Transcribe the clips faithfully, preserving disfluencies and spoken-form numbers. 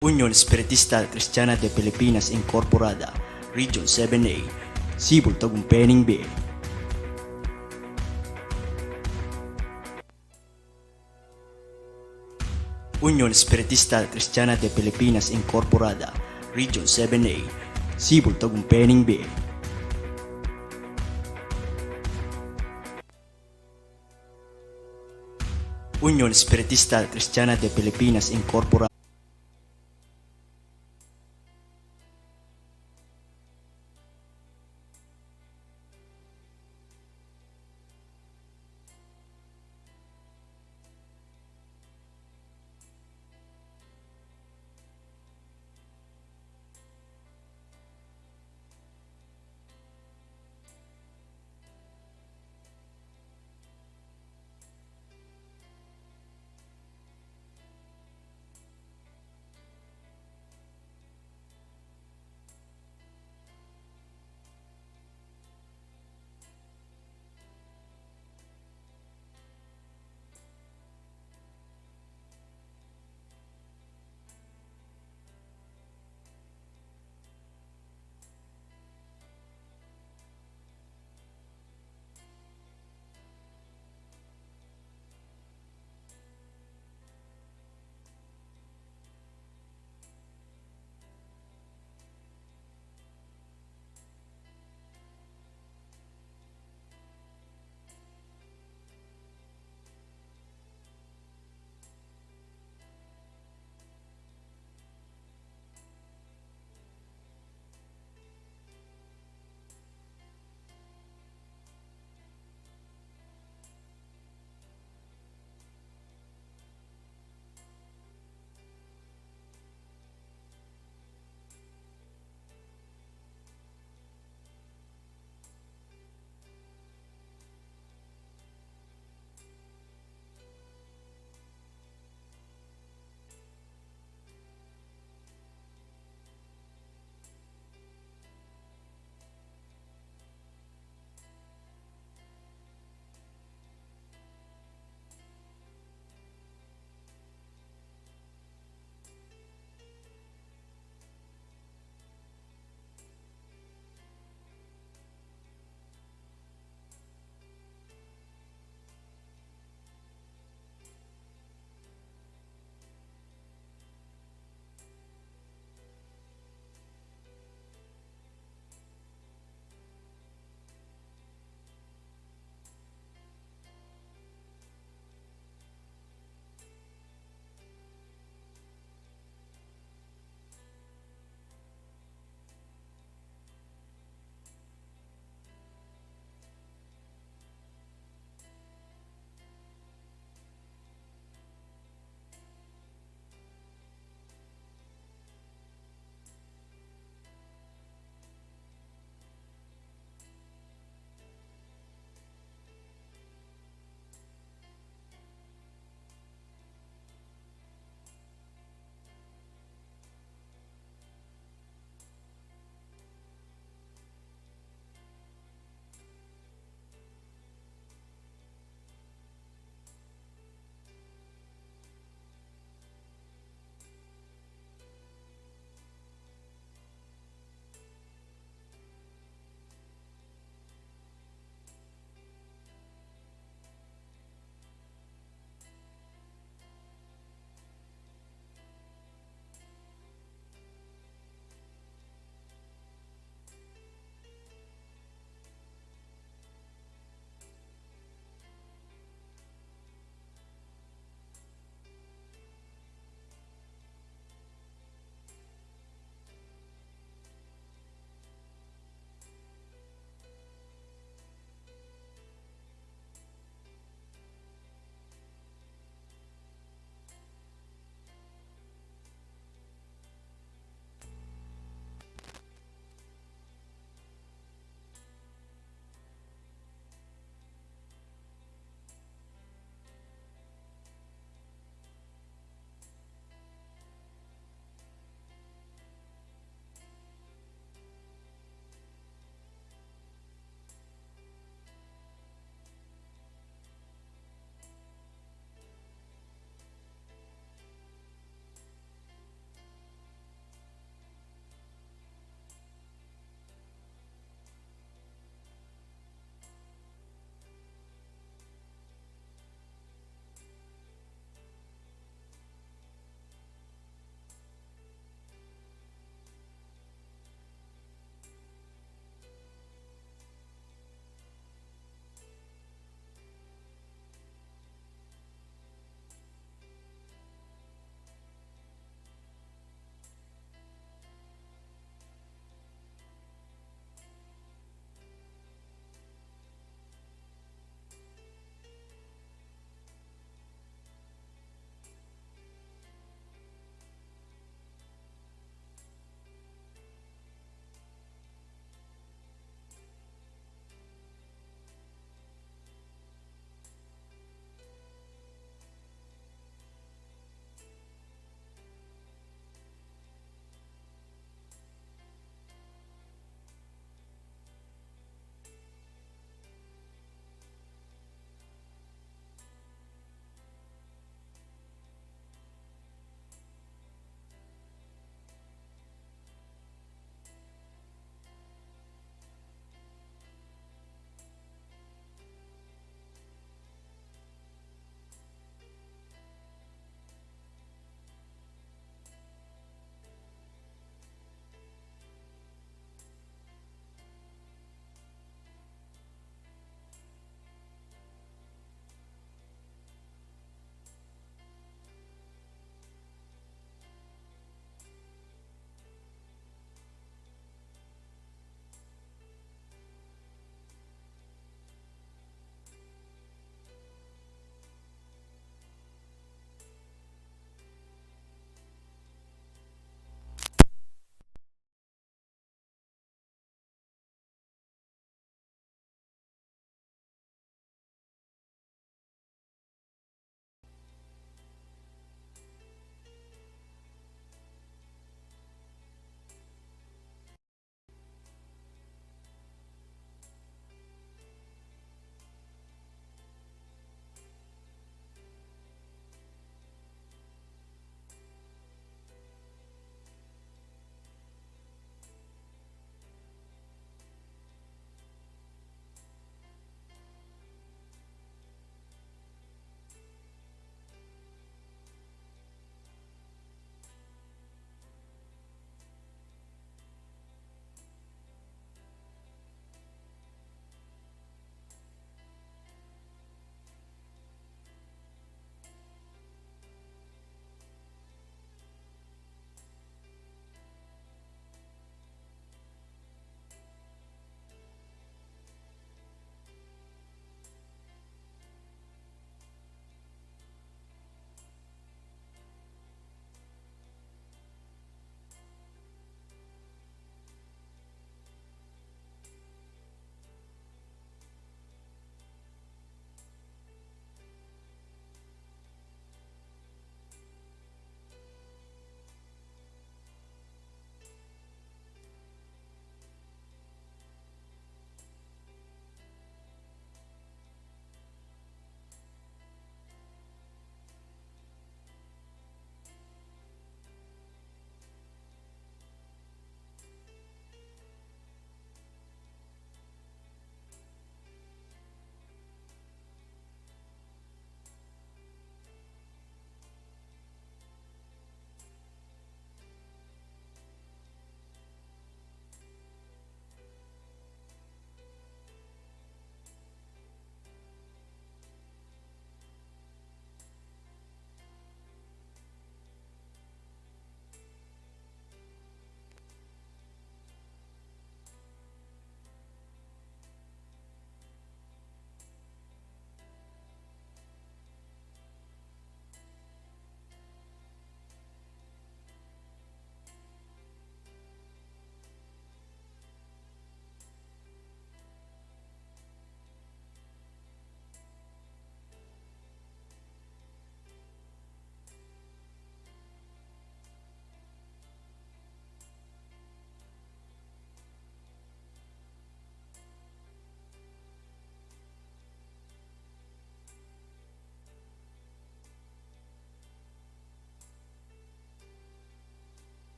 Union Espiritista Cristiana de Pilipinas Incorporada, Region seven A, Cebu, Tagumpay, Benguet. Union Espiritista Cristiana de Pilipinas Incorporada, Region seven A, Cebu, Tagumpay, Benguet. Union Espiritista Cristiana de Pilipinas Incorporada.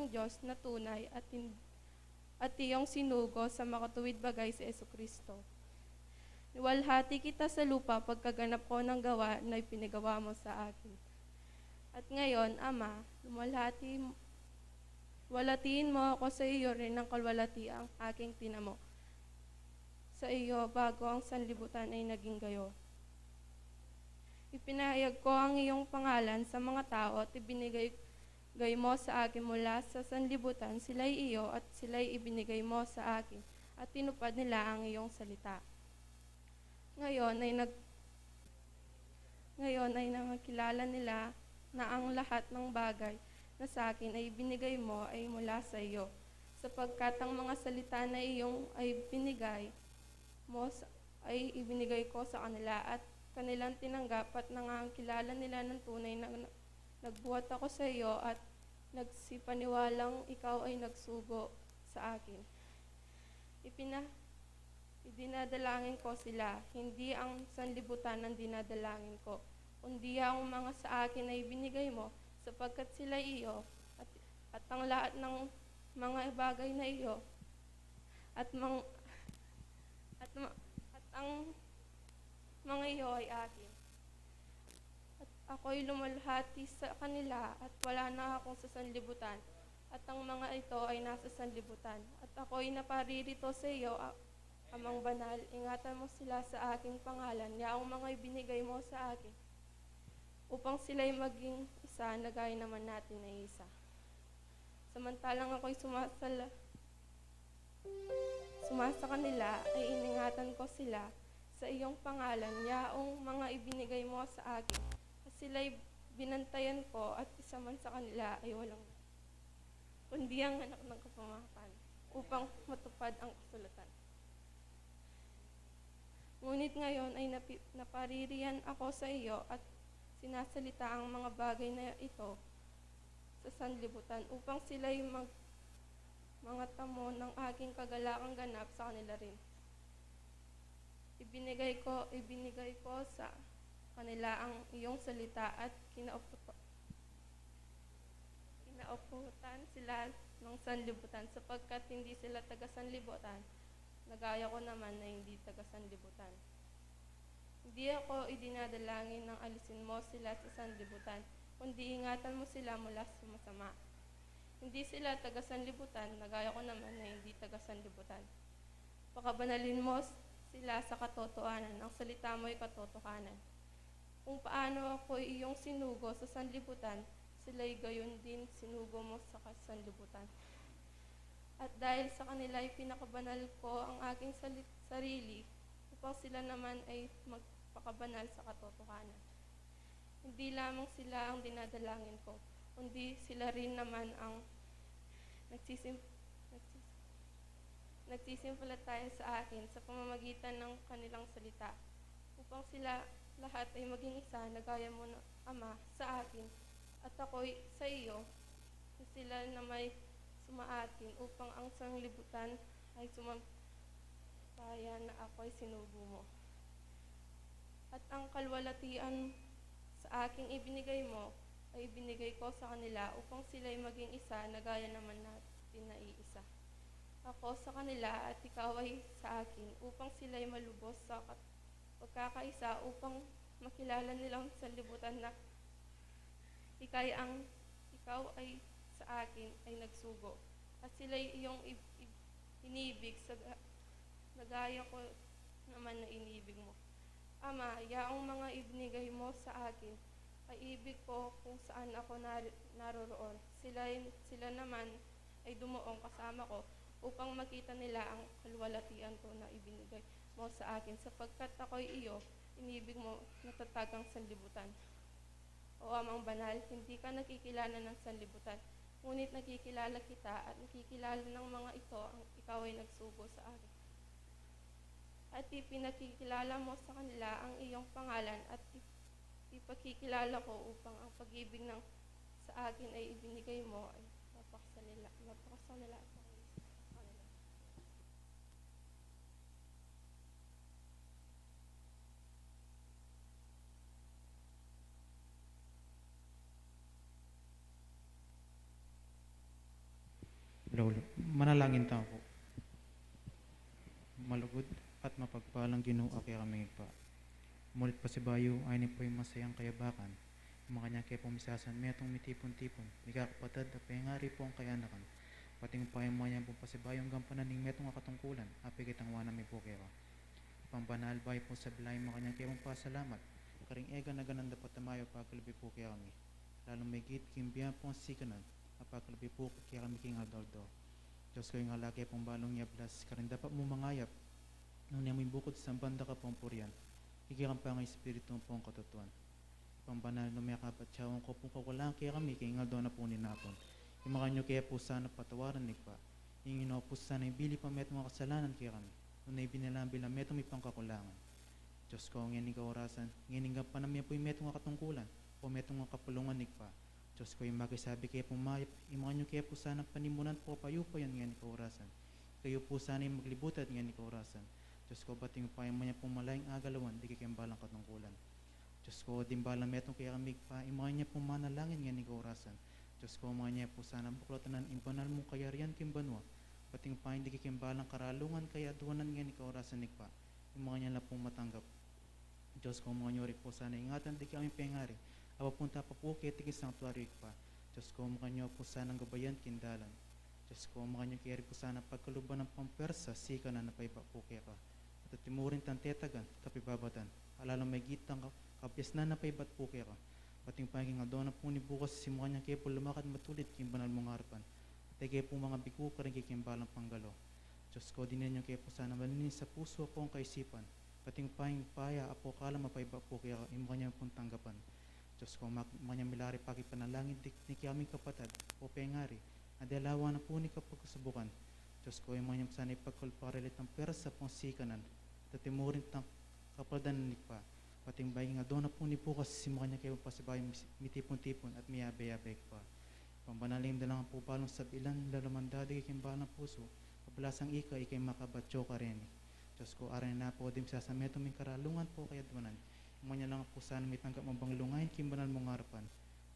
Dios na tunay at, in, at iyong sinugo sa makatuwid bagay si Jesucristo. Luwalhati kita sa lupa pagkaganap ko ng gawa na ipinagawa mo sa akin. At ngayon, Ama, lumalhati, luwalhatiin mo ako sa iyo rin ng kalwalhatiang aking tinamo sa iyo bago ang sanlibutan ay naging gayo. Ipinahayag ko ang iyong pangalan sa mga tao at ibinigay gay mo sa akin mula sa sanlibutan, sila'y iyo at sila'y ibinigay mo sa akin, at tinupad nila ang iyong salita. Ngayon ay nag-, ngayon ay nangakilala nila na ang lahat ng bagay na sa akin ay ibinigay mo ay mula sa iyo, sapagkat ang mga salita na iyong ay binigay mo sa, ay ibinigay ko sa kanila at kanilang tinanggap at nangangakilala nila ng tunay na nagbuhat ako sa iyo at nagsipaniwalang ikaw ay nagsugo sa akin. Ipina-, idinadalangin ko sila, hindi ang sanlibutan ang dinadalangin ko, kundi ang mga sa akin ay binigay mo, sapagkat sila iyo, at, at ang lahat ng mga bagay na iyo, at mang-, at ma-, at ang mga iyo ay akin. At ako'y lumalhati sa kanila, at wala na akong sa sanlibutan, at ang mga ito ay nasa sanlibutan. At ako'y naparirito sa iyo, a-, Amang Banal, ingatan mo sila sa aking pangalan, yaong mga ibinigay mo sa akin, upang sila'y maging isa na gaya naman natin ay isa. Samantalang ako'y sumasala-, sumasa kanila, ay iningatan ko sila sa iyong pangalan, yaong mga ibinigay mo sa akin, at sila'y binantayan ko, at isa man sa kanila ay walang, kundi ang anak ng kapamakan, upang matupad ang kasulatan. Ngunit ngayon ay napi-, napaririyan ako sa iyo at sinasalita ang mga bagay na ito sa sanlibutan, upang sila'y mag-, mga tamo ng aking kagalakang ganap sa kanila rin. Ibinigay ko, ibinigay ko sa kanila ang iyong salita at kinauputo-, kinauputan sila ng sanlibutan, sapagkat hindi sila taga-sanlibutan, na gaya ko naman na hindi taga-sanlibutan. Hindi ako idinadalangin ng alisin mo sila sa sanlibutan, kundi ingatan mo sila mula sa masama. Hindi sila taga-sanlibutan, na gaya ko naman na hindi taga-sanlibutan. Pakabanalin mo sila sa katotohanan, ang salita mo'y katotohanan. Kung paano ako'y iyong sinugo sa sanlibutan, sila'y gayon din sinugo mo sa kasanlibutan. At dahil sa kanila ay pinakabanal ko ang aking sali-, sarili, upang sila naman ay magpakabanal sa katotohanan. Hindi lamang sila ang dinadalangin ko, kundi sila rin naman ang nagsisim-, nagsis-, nagsisimpalataya sa akin sa pamamagitan ng kanilang salita, upang sila lahat ay maging isa na gaya mo na, Ama, sa akin, at ako'y sa iyo, na sila na may sumaatin, upang ang sanglibutan ay sumampalataya na ako'y sinugo mo. At ang kalwalatian sa aking ibinigay mo ay ibinigay ko sa kanila, upang sila'y maging isa na gaya naman natin na iisa. Ako sa kanila at ikaw ay sa akin, upang sila'y malubos sa kat-, pagkakaisa, upang makilala nilang sanlibutan na ika'y ang, ikaw ay sa akin ay nagsugo, at sila'y iyong ib-, ib-, inibig sa ga-, na gaya ko naman na inibig mo. Ama, yaong mga ibinigay mo sa akin ay ibig ko kung saan ako nar-, naroroon. Sila, sila naman ay dumaong kasama ko upang makita nila ang kalwalatian ko na ibinigay mo sa akin, sapagkat ako'y iyo, inibig mo natatag ang sanlibutan. O Amang Banal, hindi ka nakikilala ng sanlibutan, ngunit nakikilala kita at nakikilala ng mga ito ang ikaw ay nagsugo sa akin. At ipinakikilala mo sa kanila ang iyong pangalan at ip-, ipakikilala ko upang ang pag-ibig ng sa akin ay ibinigay mo ay mapakasala-, mapakasala sa kanila. Lolo, manalangin tamu pu. Malugud at mapagpalang Ginu, a kekami Ibpa. Mulit pasibayu, ayni pu ing masayang kayabakan. Makanyan ke pung misasan metung mitipun-tipun, mikakapatad a pengari pung kayanakan. Pati ing payamayan pung pasibayung gampanan ning metung a katungkulan, a pekitangwanan mi pu keka. Ibpang banal, bayu pung sabla ing makanyan ke pung pasalamat, karing eganagan nang dapat a mayap a pagkalub pu kekami. Lalu migit king bie pung sikanan, a pagkalub pu kekami king aldo-aldo. Dios ko, ing ala ke pung balung yablas, karin dapat mung mangayap, nune mu ing bukud samban da ka pung purian, kekami pa ing Espiritu pung katutuan. Ibpang banal, nung mekabat ya, ing kakulangan kekami king aldo na pu ning napun, ing makanyan ke pu sana patawaran, Ibpa. Ing Ginu pu sana ibili pa metung a kasalanan kekami, nune ibie na la bilang metung mi pang kakulangan. Dios ko, ngening kaorasan, ngening gampanan mi pu ing metung a katungkulan, o metung a kapulungan, Ibpa. Dios ko, ing makisabi ke pung mayap, ing makanyan ke pu sana panimunan o payupayan ngening kaorasan. Ikayu pu sana ing maglibutad ngening kaorasan. Dios ko, bating payamayan pung malayung agalawan ding kekeng balang katungkulan. Dios ko, ding balang metung kekami Ibpa, ing makanyan pung manalangin ngening kaorasan. Dios ko, makanyan pu sana baklatan ing banal mung kayarian king banua, bating payang ding kekeng balang karalungan kayadwanan ngening kaorasan Ibpa, ing makanyan la pung matanggap. Dios ko, makanyan yu pu sana ingatan ding kekami pengari, a papunta pa pu keti king sangtuaryu Ibpa. Dios ko, makanyan yu pu sana gabayan king dalan. Dios ko, makanyan yu ke rin pu sana pagkaluban nang pampersa, sikanan a paibat pu keka, at atimurin tang tetagan, kapibabatan, a lalu migit tang ka-, kabiasnan a paibat pu keka. Bating payang king aldo na pu ning bukas, ing makanyan ke pu lumakad matulid king banal mung arapan, at e ke pu mangabiku karing kekeng balang panggalo. Dios ko, dinan yu ke pu sana malinis a pusu ampong kaisipan, bating payang paya ampong kalam a paibat pu keka, ing makanyan pung tanggapan. Dios ko, mak-, makanyan milaring pakipanalangin ding kekaming kapatad o pengari a delawa na pu ning kapagkasubukan. Dios ko, ing makanyan pu sana ipagkalub pa karela itang persa ampong sikanan, at atimurin tang kapaldanan Ibpa. Bating payang king aldo na pu ning bukas, ing makanyan ke pung pasibayu mis-, mitipun-tipun at miyabe-yabe Ibpa. Ibpang banal, ing dalan pu balung sabilan, lalu mandadage king balang pusu, pablasang ika, ika ing makabatyo kareni. Dios ko, arani na pu ding misasan metung ming karalungan o kayadwanan, ing makanyan la pu sana mitanggap mabang lungayan king banal mung arapan.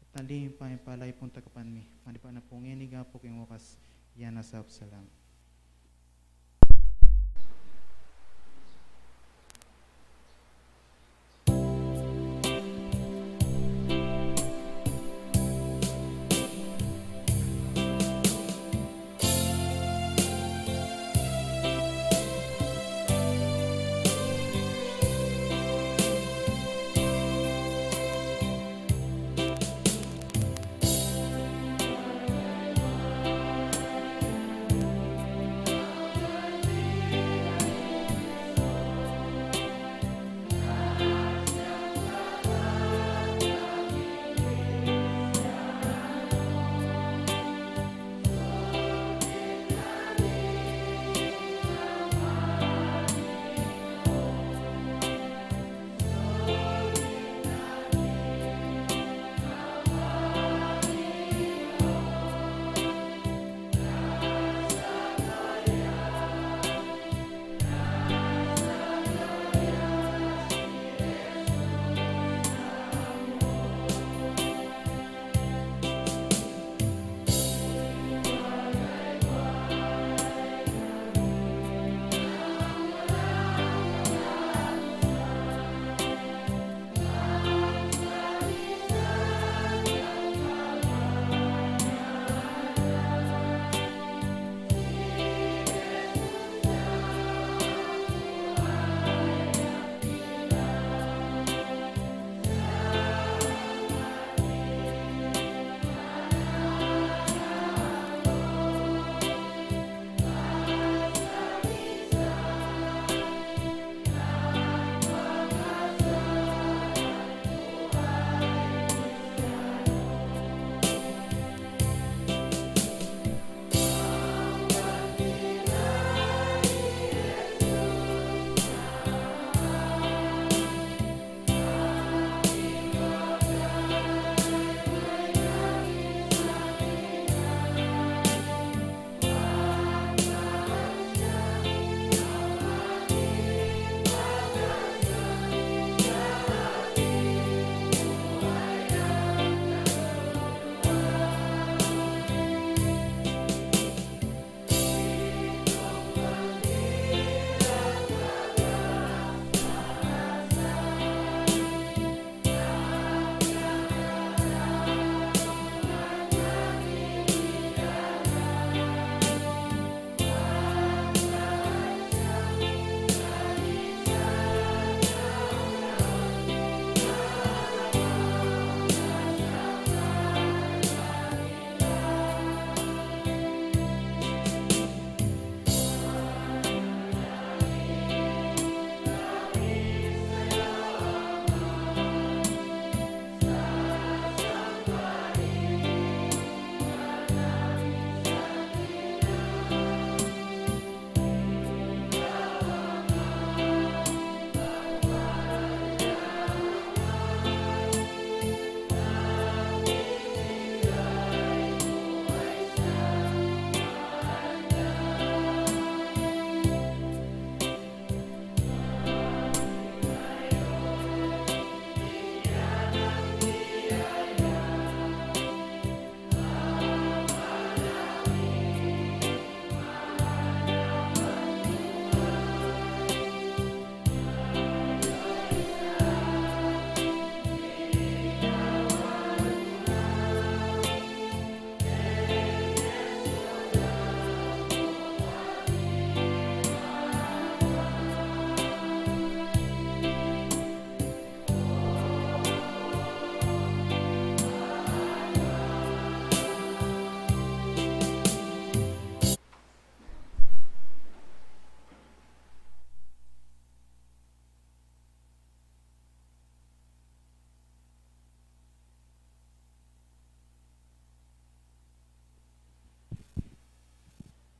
At nanu ing pamipalayu pung takapan mi, manibat na pu ngeni, angga pu king wakas, iya na sa salamat.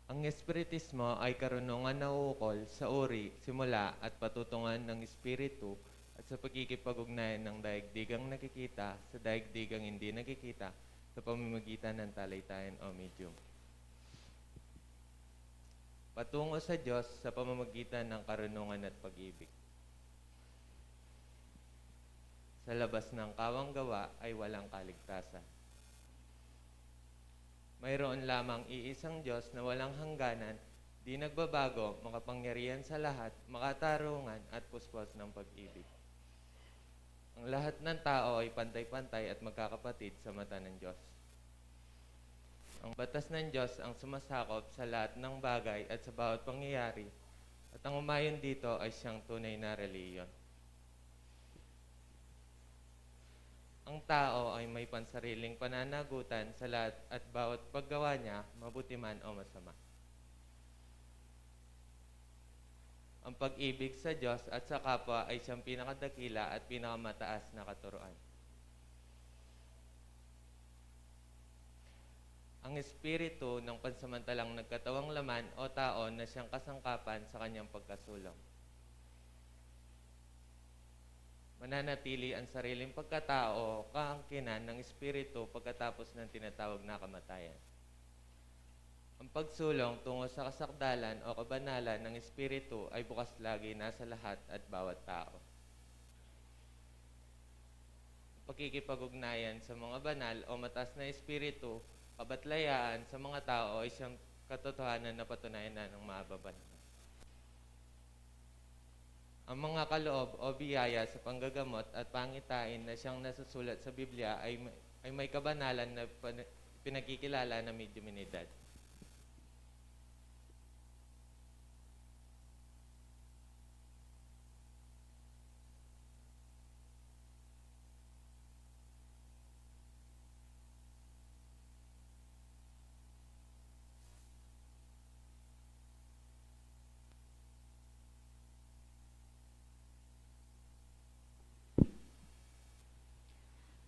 Ang espiritismo ay karunungan na ukol sa uri, simula at patutungan ng espiritu at sa pakikipag-ugnayan ng daigdigang nakikita sa daigdigang hindi nakikita sa pamamagitan ng talitayan o medium. Patungo sa Diyos sa pamamagitan ng karunungan at pag-ibig. Sa labas ng kawang gawa ay walang kaligtasan. Mayroon lamang iisang Diyos na walang hangganan, di nagbabago, makapangyarihan sa lahat, makatarungan at puspos ng pag-ibig. Ang lahat ng tao ay pantay-pantay at magkakapatid sa mata ng Diyos. Ang batas ng Diyos ang sumasakop sa lahat ng bagay at sa bawat pangyayari, at ang umayon dito ay siyang tunay na relihiyon. Ang tao ay may pansariling pananagutan sa lahat at bawat paggawa niya, mabuti man o masama. Ang pag-ibig sa Diyos at sa kapwa ay siyang pinakadakila at pinakamataas na katuruan. Ang espiritu ng pansamantalang nagkatawang laman o tao na siyang kasangkapan sa kanyang pagkasulong. Mananatili ang sariling pagkatao, kaangkinan ng espiritu pagkatapos ng tinatawag na kamatayan. Ang pagsulong tungo sa kasakdalan o kabanalan ng espiritu ay bukas lagi na sa lahat at bawat tao. Pakikipag-ugnayan sa mga banal o mataas na espiritu, kabatlayaan sa mga tao ay siyang katotohanan na patunayan na ng mababanal. Ang mga kaloob o biyaya sa panggagamot at pangitain na siyang nasusulat sa Biblia ay, ay may kabanalan na pan-, pinagkikilala na mediuminidad.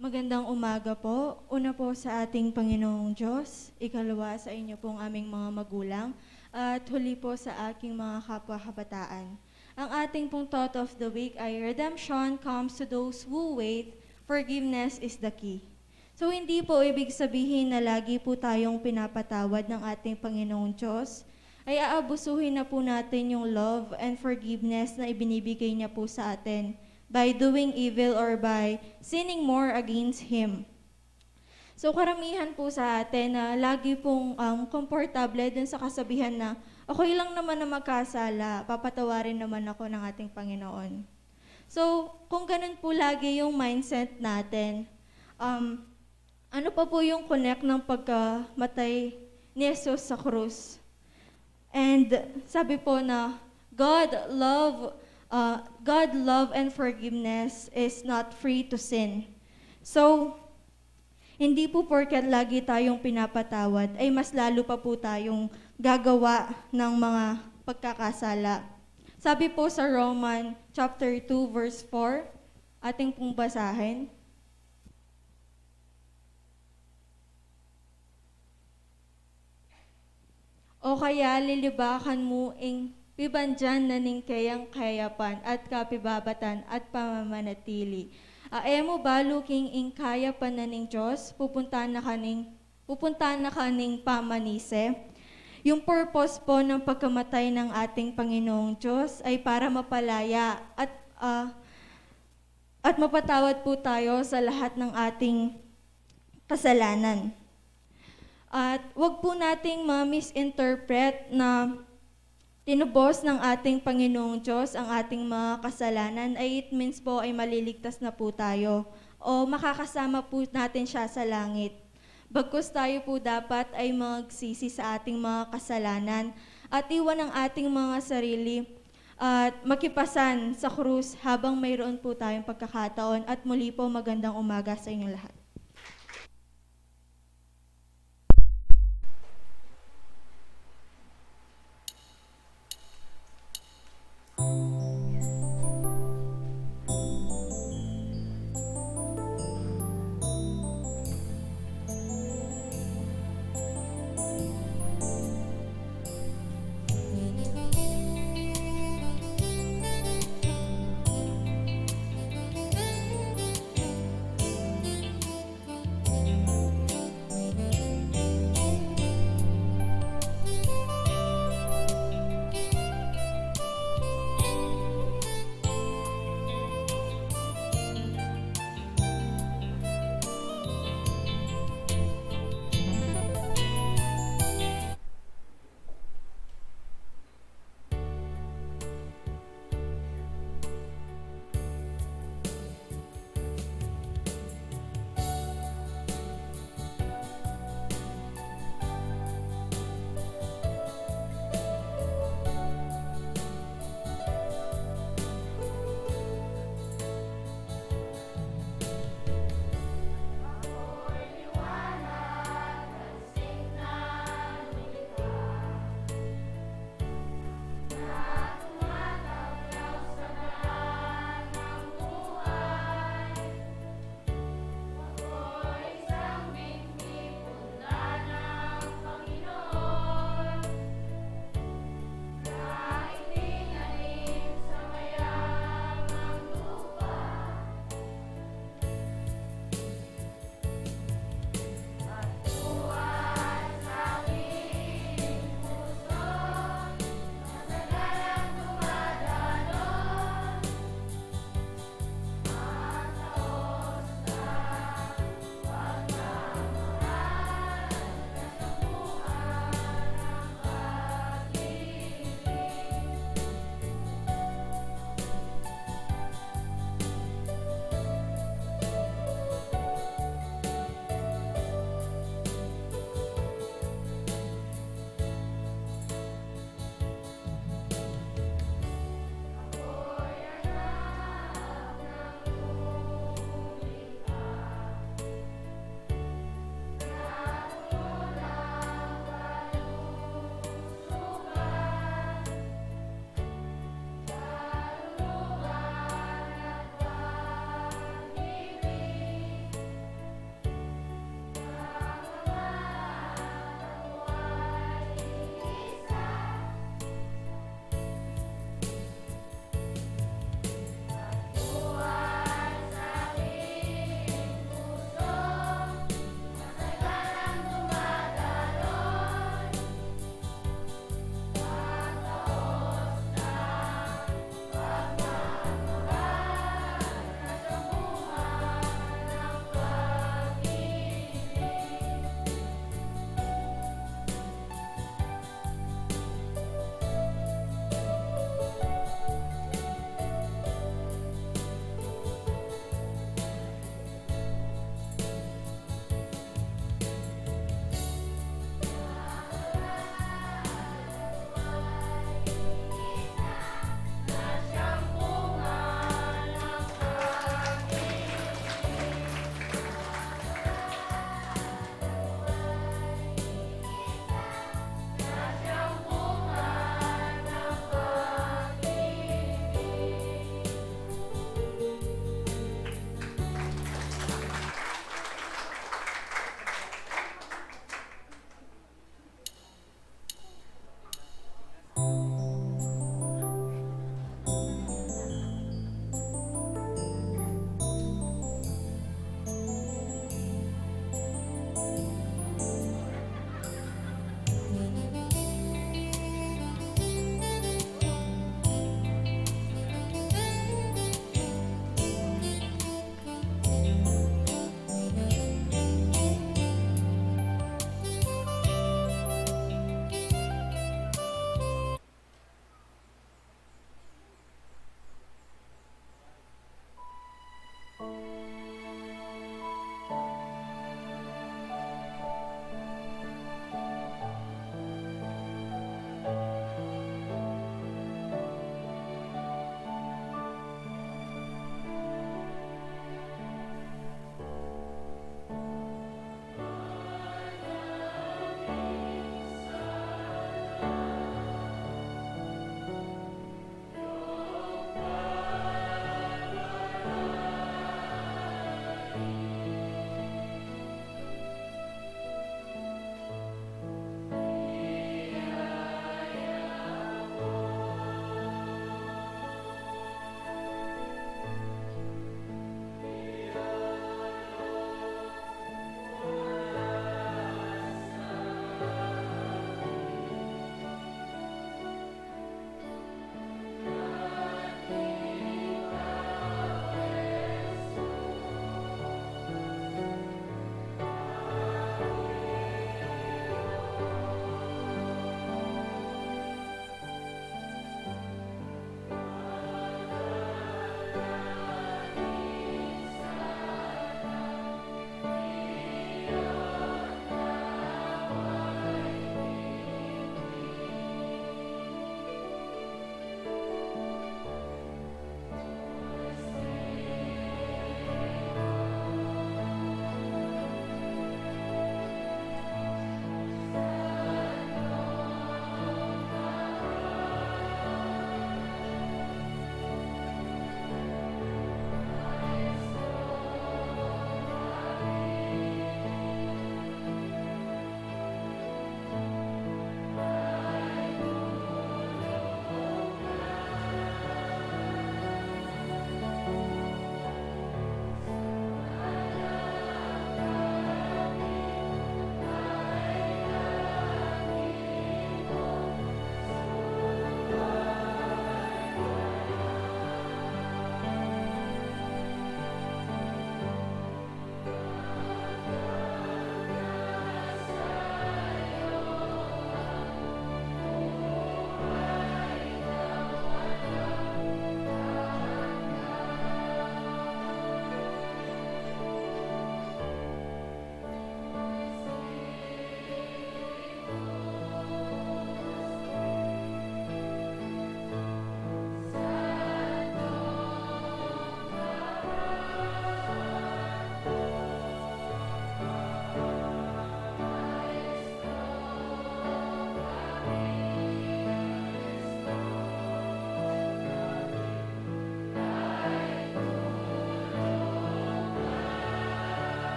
Magandang umaga po. Una po sa ating Panginoong Diyos, ikalawa sa inyo pong aming mga magulang, at huli po sa aking mga kapwa kabataan. Ang ating pong thought of the week ay, "Redemption comes to those who wait, forgiveness is the key." So, hindi po ibig sabihin na lagi po tayong pinapatawad ng ating Panginoong Diyos, ay aabusuhin na po natin yung love and forgiveness na ibinibigay niya po sa atin by doing evil or by sinning more against Him. So, karamihan po sa atin na lagi pong, um, komportable dun sa kasabihan na, "Okay lang naman na magkasala, papatawarin naman ako ng ating Panginoon." So, kung ganun po lagi yung mindset natin, um, ano pa po yung connect ng pagkamatay ni Jesus sa krus? And sabi po na God love, uh, God love and forgiveness is not free to sin. So, hindi po porket lagi tayong pinapatawad ay mas lalo pa po tayong gagawa ng mga pagkakasala. Sabi po sa Roman chapter two verse four, ating pong basahin. O kaya lilibakan mu ing pibandian na ning keyang kayapan at kapibabatan at pamamanatili. A e mu balu king ing kayapan na ning Dios, pupunta na ka ning, pupunta na ka ning pamanise. Yung purpose po ng pagkamatay ng ating Panginoong Diyos ay para mapalaya at, ah, at mapatawad po tayo sa lahat ng ating kasalanan. At wag po nating ma-misinterpret na tinubos ng ating Panginoong Diyos ang ating mga kasalanan, ay it means po ay maliligtas na po tayo o makakasama po natin siya sa langit. Bagkus tayo po dapat ay magsisi sa ating mga kasalanan at iwan ang ating mga sarili at makipasan sa krus habang mayroon po tayong pagkakataon. At muli po, magandang umaga sa inyong lahat.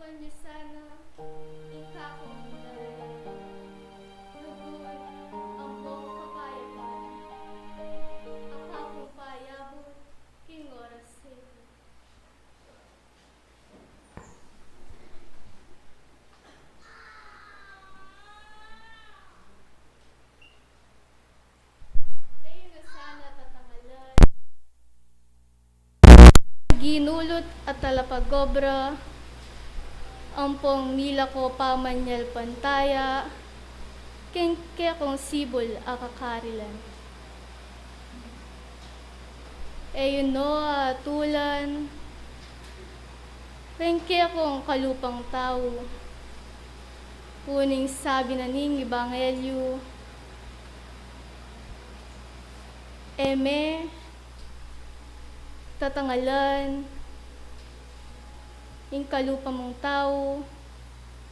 Nya sana ing kakung narayan, lugud ampong kapayapan, a kakung payabun king oras a iti. E yu na sana tatangalan, ginulut a talapagobra, ampong milako pamanyalpantaya king kekong sibul a kakarilan. E yu no atulan ring kekong kalupang tau, uling sabi na ning ebanghelyu, e me tatangalan ing kalupa mung tau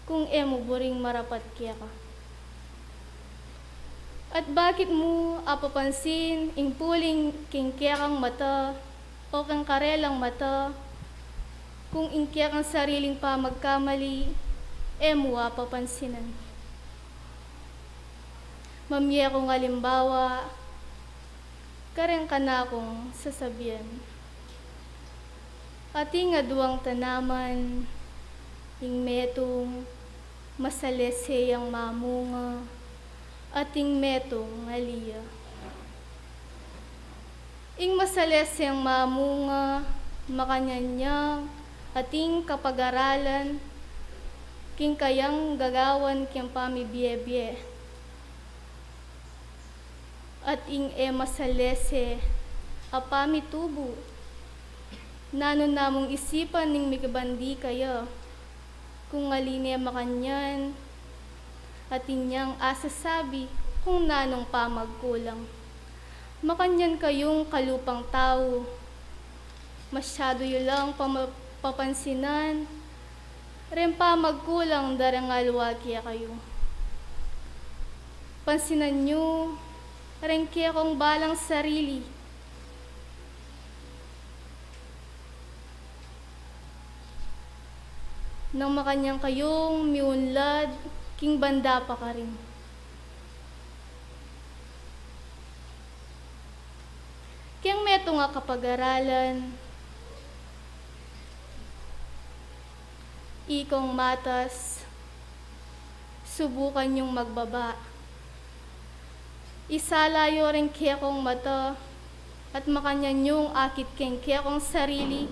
kung e mu buring marapat keka. At bakit mu apapansin ing puling king kekang mata o king karelang mata, kung ing kekang sariling pamagkamali e mu apapansinan? Mamye kung alimbawa kareng kanakung sasabian. Ating aduang tanaman, ing metung masalese yang mamunga, at ing metung ali ya. Ing masalese yang mamunga, makanyan yang ating kapag-aralan king kayang gagawan king pamibie-bie. At ing e masalese a pamitubu, nanu namung isipan ning mikibandi kaya, kung ali ne makanyan, atin yang asasabi kung nanung pamagkulang. Makanyan kayung kalupang tau, masyadu yu lang pama-, papansinan reng pamagkulang da reng aliwa kekayu. Pansinan yu reng kekong balang sarili. Nang makanyan kayung miunlad king banda pa karin. Keng metung a kapag-aralan, ikong matas, subukan yung magbaba. Isala yu reng kekong mata at makanyan yung akit keng kekong sarili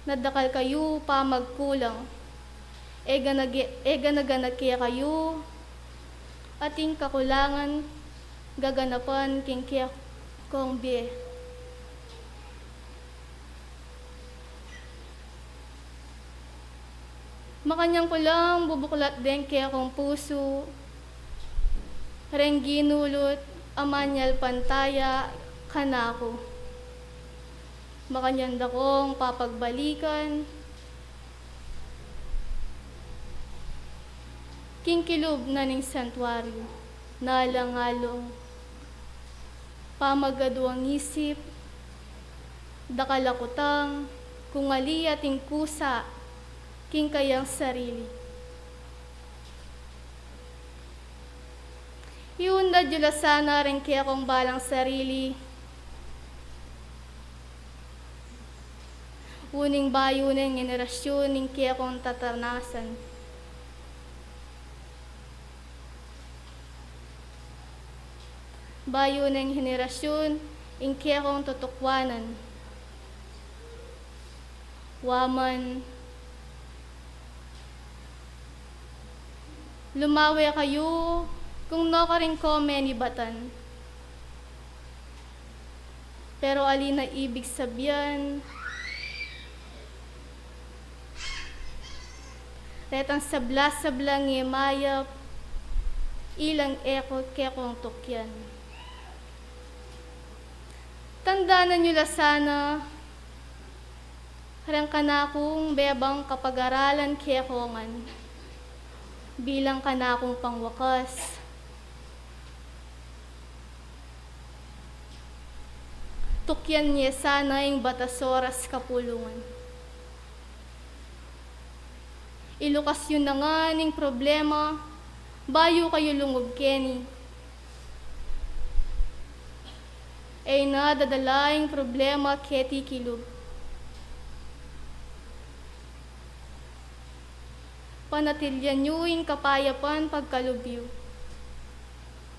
na dakal kayu pamagkulang. E gana-, e gana-gana kekayu ating kakulangan gaganapan king kekong bie. Makanyan ku lang bubuklat deng kekong pusu reng ginulut a manyalpantaya kanaku. Makanyan da kong papagbalikan king kilub na ning santuaryu, na alang-alang pamagaduang isip, dakal a kutang, kung ali ating kusa king kayang sarili. Iunlad yu la sana reng kekong balang sarili, uling bayu neng henerasyun ing kekong tatanasan. Bayu neng henerasyun ing kekong tutukwanan. Wa man, lumawe kayu kung nukarin ko menibatan. Pero ali na ibig sabian retang sabla-sablang e mayap, ilang e ko kekong tukyan. Tandanan yu la sana reng kanakung bebang kapag-aralan kekongan bilang kanakung pangwakas. Tukyan ye sana ing batas oras kapulungan. Ilukas yu na ngan ing problema, bayu kayu lungub keni. E na dadala ing problema keti kilub. Panatilian yu ing kapayapan pagkalub yu.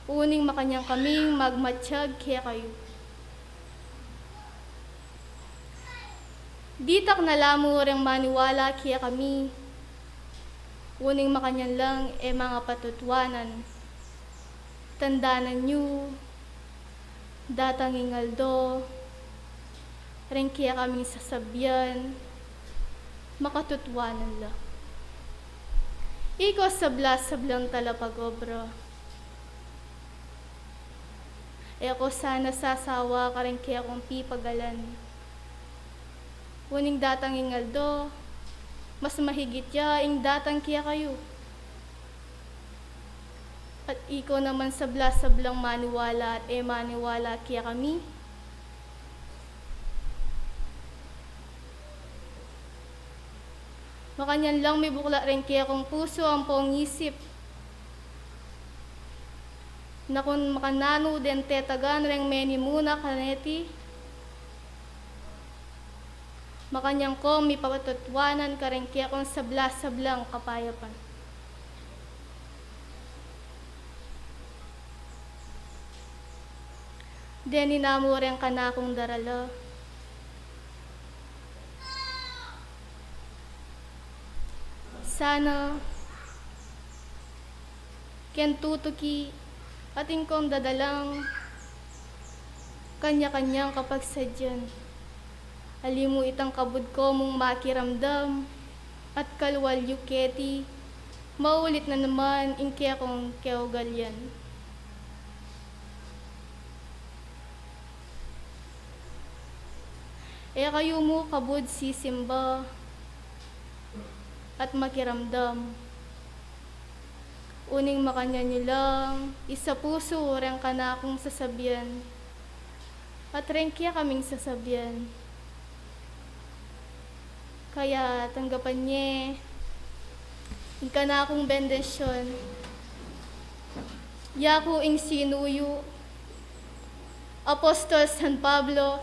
Uling makanyan kaming magmatyag kekayu. Ditak na la mu reng maniwala kekami. Uling makanyan lang e mangapatutwanan. Tandanan yu, datang ing aldo, reng kekaming sasabian, makatutwanan la. Iko sabla-sablang talapagobra. E ko sana sasawa kareng kekong pipagalan. Uling datang ing aldo, mas mahigit ya ing datang kekayu. At iko naman sabla-sablang maniwala at e maniwala kekami. Makanyan lang mibuklat reng kekong pusu ampong isip. Nung makananu deng tetagan reng menimuna kaneti, makanyan kong mipapatutwanan kareng kekong sabla-sablang kapayapan. Deni na mu reng kanakung darala. Sana keng tutuki atin kong dadalang kanya-kanyang kapagsadyan. Ali mu itang kabud ko mung makiramdam at kalual yu keti, maulit na naman ing kekong keugalian. E kayu mu kabud sisimba at makiramdam. Uling makanyan yu lang isapusu reng kanakung sasabian at reng kekaming sasabian. Kaya tanggapan ye ing kanakung bendisyun. Yaku ing sinuyu, Apostol San Pablo,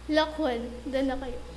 lakwan da na kayu.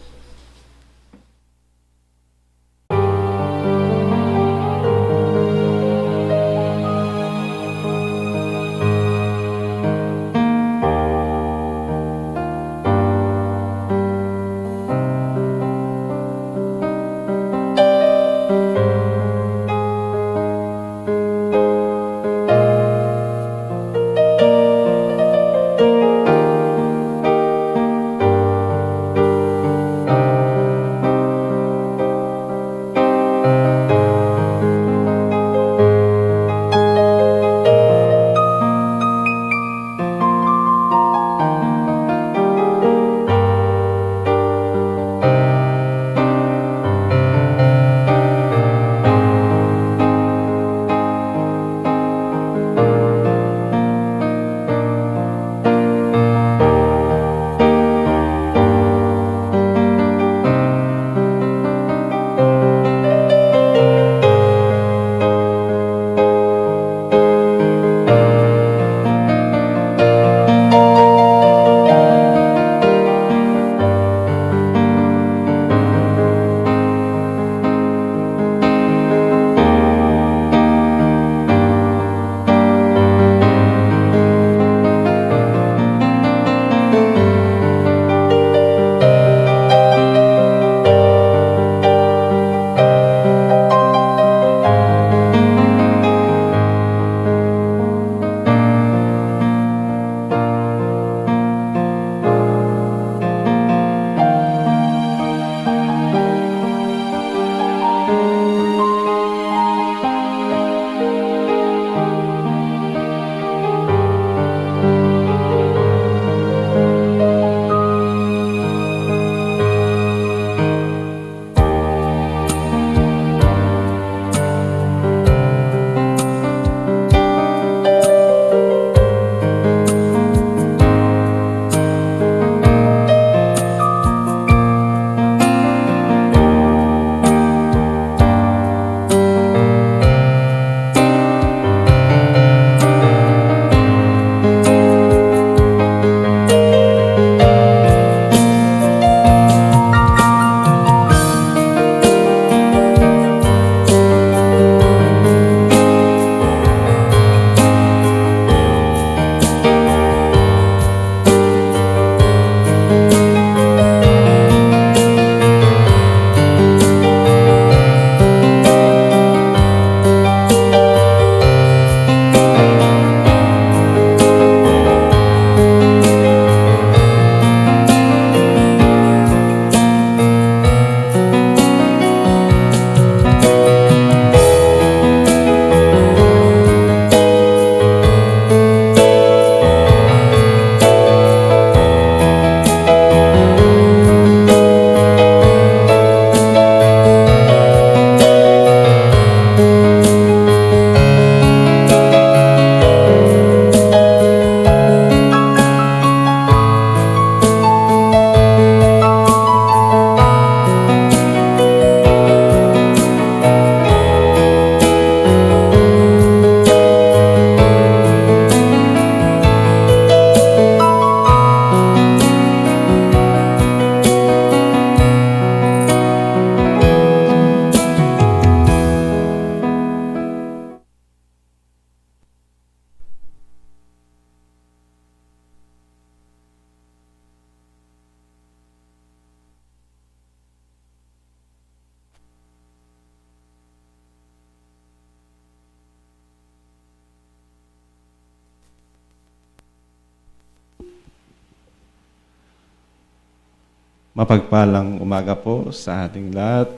Mapagpalang umaga po sa ating lahat.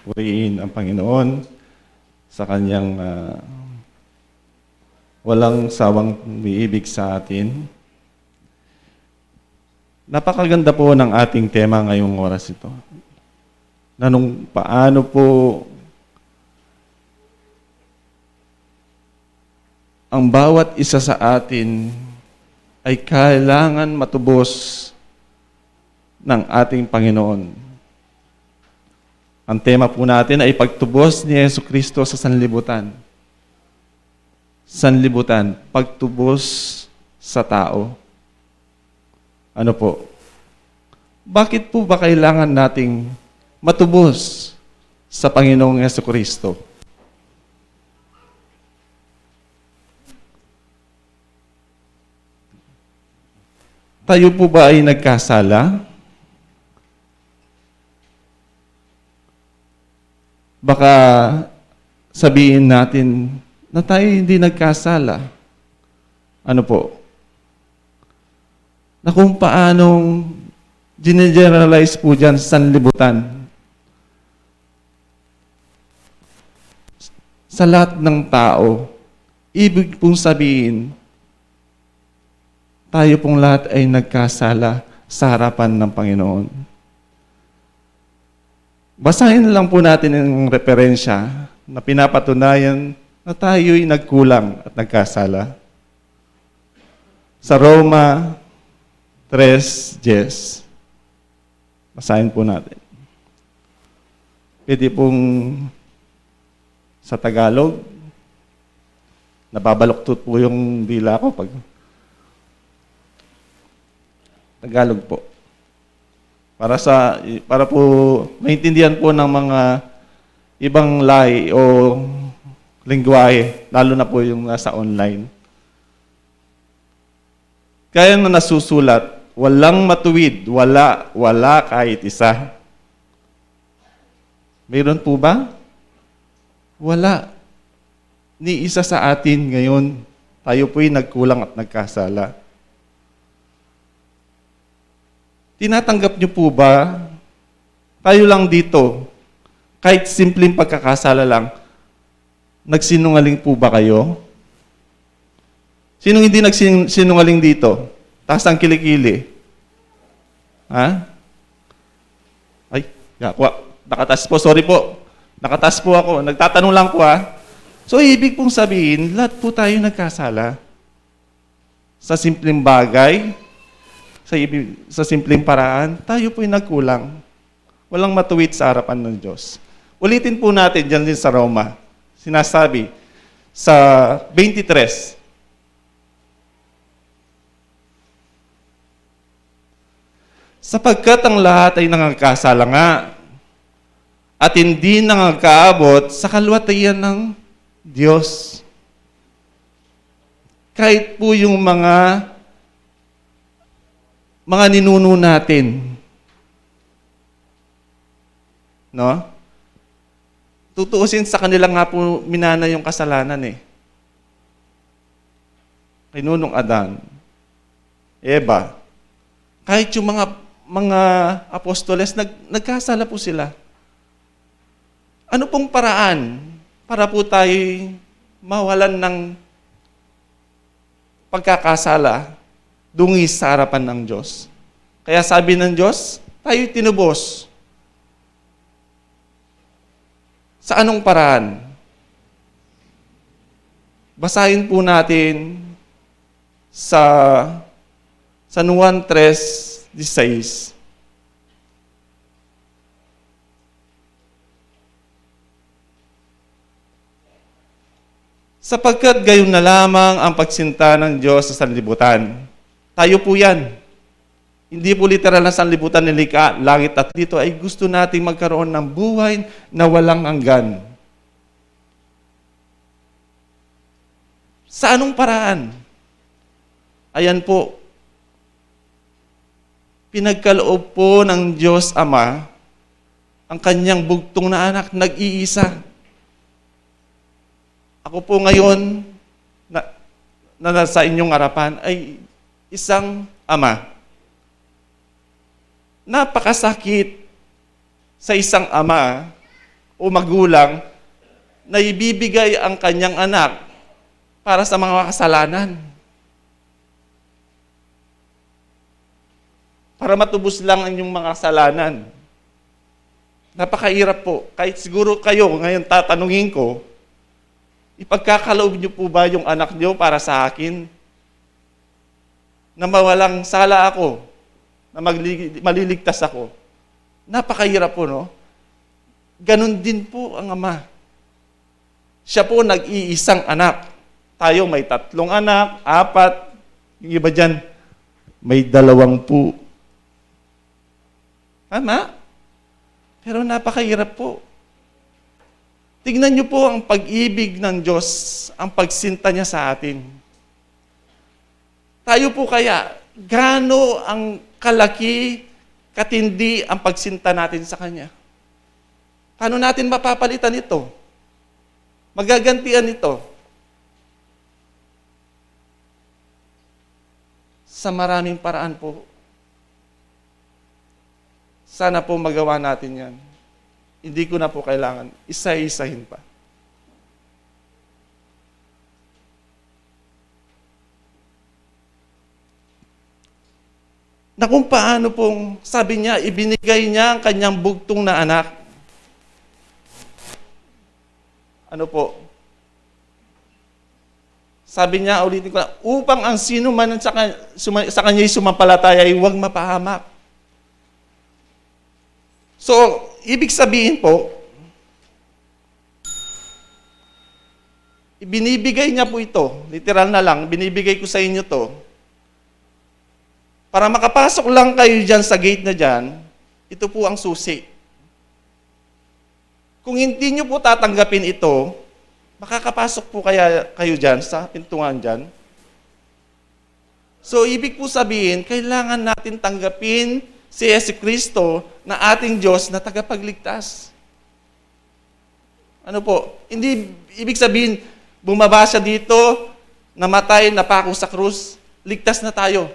Purihin ang Panginoon sa kanyang, ah, walang sawang umiibig sa atin. Napakaganda po ng ating tema ngayong oras ito. Na nung paano po ang bawat isa sa atin ay kailangan matubos ng ating Panginoon. Ang tema po natin ay pagtubos ni Yesu Kristo sa sanlibutan. Sanlibutan, pagtubos sa tao. Ano po? Bakit po ba kailangan nating matubos sa Panginoong Yesu Kristo? Tayo po ba ay nagkasala? Baka sabihin natin na tayo hindi nagkasala. Ano po? Na kung paanong gine-generalize po dyan sa sanlibutan. Sa lahat ng tao, ibig pong sabihin, tayo pong lahat ay nagkasala sa harapan ng Panginoon. Basahin lang po natin yung referensya na pinapatunayan na tayo'y nagkulang at nagkasala. Sa Roma tres diez. Basahin po natin. Pwede pong sa Tagalog. Nababaluktot po yung dila ko pag Tagalog po. Para sa, para po maintindihan po ng mga ibang lahi o lengguwahe, lalo na po yung nasa online. Kaya na nasusulat, walang matuwid, wala, wala kahit isa. Mayroon po ba? Wala. Ni isa sa atin ngayon, tayo po'y nagkulang at nagkasala. Tinatanggap niyo po ba? Tayo lang dito, kahit simpleng pagkakasala lang, nagsinungaling po ba kayo? Sinong hindi nagsin-, sinungaling dito? Taas ang kilikili. Ha? Ay, ya, wa-, nakatas po, sorry po. Nakatas po ako. Nagtatanong lang po, ha. So, ibig pong sabihin, lahat po tayo nagkasala. Sa simpleng bagay, sa ibi-, sa simpleng paraan, tayo po'y nagkulang. Walang matuwid sa harapan ng Diyos. Ulitin po natin dyan din sa Roma. Sinasabi sa twenty-three, "Sapagkat ang lahat ay nangagkasala nga, at hindi nangagkaabot sa kaluwalhatian ng Diyos." Kahit po yung mga, mga ninuno natin, no? Tutuusin, sa kanila nga po minana yung kasalanan eh. Kay Nunong Adan, Eva, kahit yung mga, mga apostoles, nag-, nagkasala po sila. Ano pong paraan para po tayo mawalan ng pagkakasala, dungis sa harapan ng Diyos? Kaya sabi ng Diyos, tayo'y tinubos. Sa anong paraan? Basahin po natin sa San Juan tres dieciséis. "Sapagkat gayon na lamang ang pagsinta ng Diyos sa sanlibutan." Tayo po yan. Hindi po literal na sanlibutan, nilikha, langit at dito, ay gusto nating magkaroon ng buhay na walang hanggan. Sa anong paraan? Ayan po, pinagkaloob po ng Diyos Ama ang kanyang bugtong na anak, nag-iisa. Ako po ngayon na, na nasa inyong harapan ay isang ama. Napakasakit sa isang ama o magulang na ibibigay ang kanyang anak para sa mga kasalanan. Para matubos lang ang inyong mga kasalanan. Napakahirap po. Kahit siguro kayo, ngayon tatanungin ko, "Ipagkakaloob niyo po ba yung anak niyo para sa akin? Na mawalang sala ako, na magli-, maliligtas ako." Napakahirap po, no? Ganun din po ang ama. Siya po nag-iisang anak. Tayo may tatlong anak, apat. Yung iba dyan, may dalawang po. Tama? Pero napakahirap po. Tingnan niyo po ang pag-ibig ng Diyos, ang pagsinta niya sa atin. Tayo po kaya, gaano ang kalaki, katindi ang pagsinta natin sa Kanya? Paano natin mapapalitan ito? Magagantian ito? Sa maraming paraan po. Sana po magawa natin yan. Hindi ko na po kailangan isa-isahin pa. Na kung paano pong, sabi niya, ibinigay niya ang kanyang bugtung na anak. Ano po? Sabi niya, ulitin ko na, upang ang sino man sa, kan-, suma-, sa kanya'y sumampalataya ay huwag mapahamak. So, ibig sabihin po, ibinibigay niya po ito, literal na lang, binibigay ko sa inyo to, para makapasok lang kayo dyan sa gate na dyan, ito po ang susi. Kung hindi nyo po tatanggapin ito, makakapasok po kaya kayo dyan sa pintungan dyan? So, ibig po sabihin, kailangan natin tanggapin si Jesucristo na ating Diyos na tagapagligtas. Ano po? Hindi ibig sabihin, bumaba siya dito, namatay, napako sa krus, ligtas na tayo.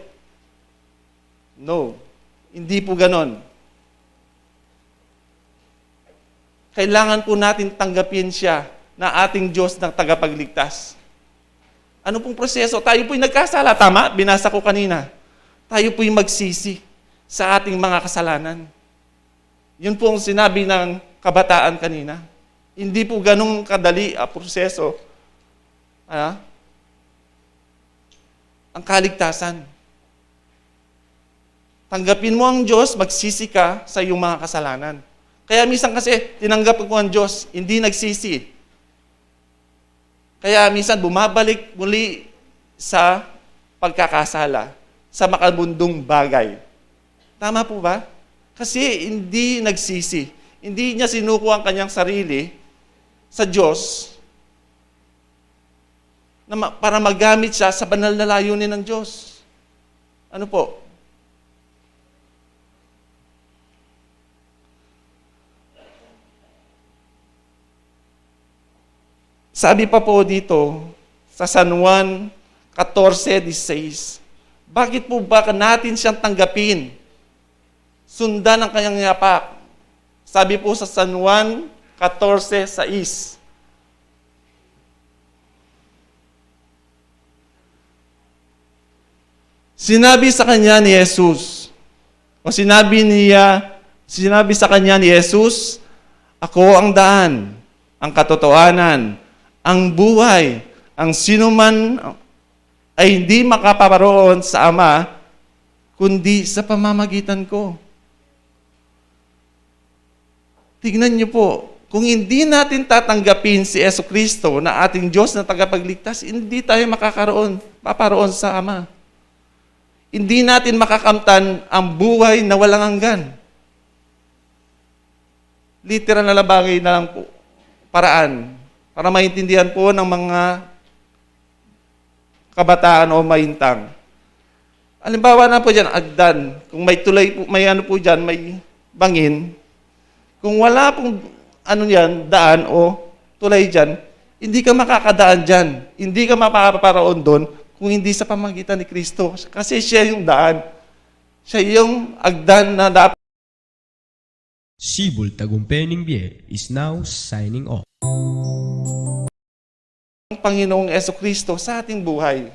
No, hindi po ganon. Kailangan po natin tanggapin siya na ating Diyos na tagapagligtas. Ano pong proseso? Tayo po'y nagkasala, tama? Binasa ko kanina. Tayo po'y magsisi sa ating mga kasalanan. Yun po ang sinabi ng kabataan kanina. Hindi po ganun kadali ang proseso. Ah? Ang kaligtasan. Tanggapin mo ang Diyos, magsisi ka sa iyong mga kasalanan. Kaya minsan kasi, tinanggap ko ang Diyos, hindi nagsisi. Kaya minsan bumabalik muli sa pagkakasala, sa makabundong bagay. Tama po ba? Kasi hindi nagsisi. Hindi niya sinuko ang kanyang sarili sa Diyos na ma-, para magamit siya sa banal na layunin ng Diyos. Ano po? Sabi pa po dito sa San Juan katorse diseis, bakit po ba natin siyang tanggapin? Sundan ang kanyang yapak. Sabi po sa San Juan katorse sais, sinabi sa kanya ni Jesus, o sinabi niya, sinabi sa kanya ni Jesus, "Ako ang daan, ang katotohanan, ang buhay, ang sinuman ay hindi makaparoon sa Ama, kundi sa pamamagitan ko." Tignan niyo po, kung hindi natin tatanggapin si Jesucristo na ating Diyos na tagapagligtas, hindi tayo makakaroon, paparoon sa Ama. Hindi natin makakamtan ang buhay na walang hanggan. Literal na bagay na lang po, paraan, para maintindihan po ng mga kabataan o maintang. Halimbawa na po dyan, agdan. Kung may tulay po, may ano po dyan, may bangin. Kung wala pong ano yan, daan o tulay dyan, hindi ka makakadaan dyan. Hindi ka mapaparaon doon kung hindi sa pamagitan ni Kristo. Kasi siya yung daan. Siya yung agdan na dapat Sibul Tagumpay ning Bie is now signing off. Ang Panginoong Yesu Kristo sa ating buhay.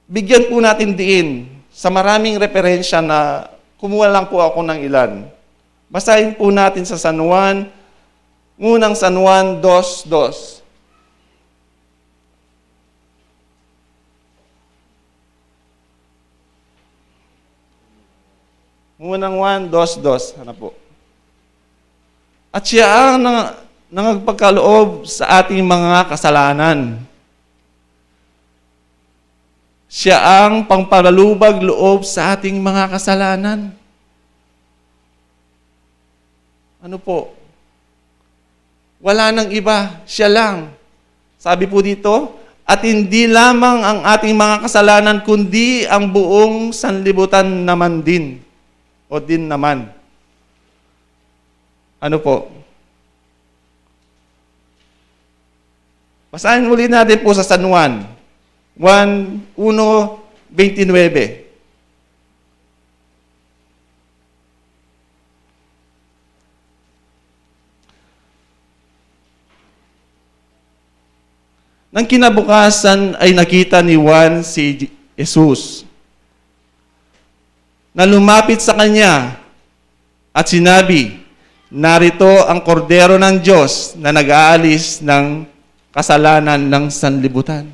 Bigyan po natin diin sa maraming referensya na kumuha lang po ako ng ilan. Basahin po natin sa San Juan, unang San Juan dos dos. Unang Juan dos dos, ano po? At siya ang nang-, nangagpagkaloob sa ating mga kasalanan. Siya ang pangpalubag loob sa ating mga kasalanan. Ano po? Wala nang iba, siya lang. Sabi po dito, at hindi lamang ang ating mga kasalanan, kundi ang buong sanlibutan naman din. O din naman. Ano po? Basahin muli natin po sa San Juan. Juan uno veintinueve. Nang kinabukasan ay nakita ni Juan si Je-, Jesus na lumapit sa kanya at sinabi, "Narito ang Kordero ng Diyos na nag-aalis ng kasalanan ng sanlibutan."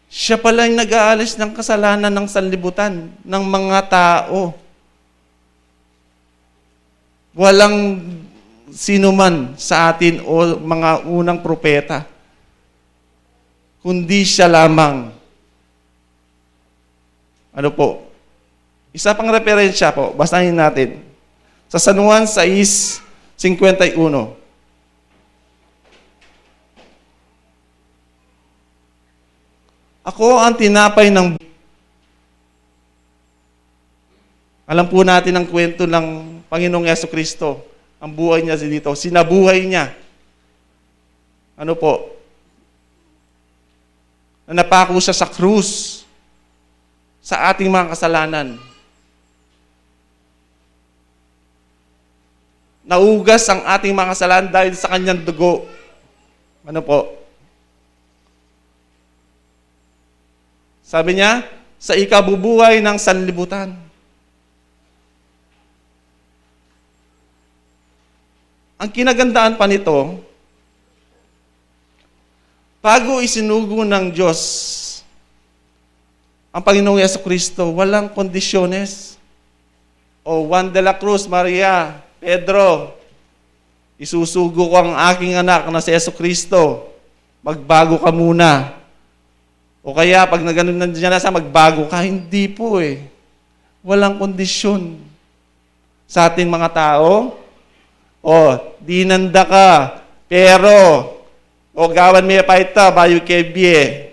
Siya pala yung nag-aalis ng kasalanan ng sanlibutan, ng mga tao. Walang sino man sa atin o mga unang propeta, kundi siya lamang. Ano po? Isa pang referensya po, basahin natin. Sa San Juan sais singkwenta y uno. Ako ang tinapay ng... Alam po natin ang kwento ng Panginoong Yesu Kristo. Ang buhay niya dito, sinabuhay niya. Ano po? Na napako siya sa krus sa ating mga kasalanan. Naugas ang ating mga kasalanan dahil sa kanyang dugo. Ano po? Sabi niya, sa ikabubuhay ng sanlibutan. Ang kinagandaan pa nito, bago isinugo ng Diyos ang Panginoong Yesu Kristo, walang kondisyones. O Juan de la Cruz, Maria, Pedro, isusugo ko ang aking anak na si Yesu Kristo. Magbago ka muna. O kaya, pag naganon na dyan na sa, magbago ka. Hindi po eh. Walang kondisyon sa ating mga tao. O, dinanda ka, pero, o, gawan me pa ita, bayu ke bie.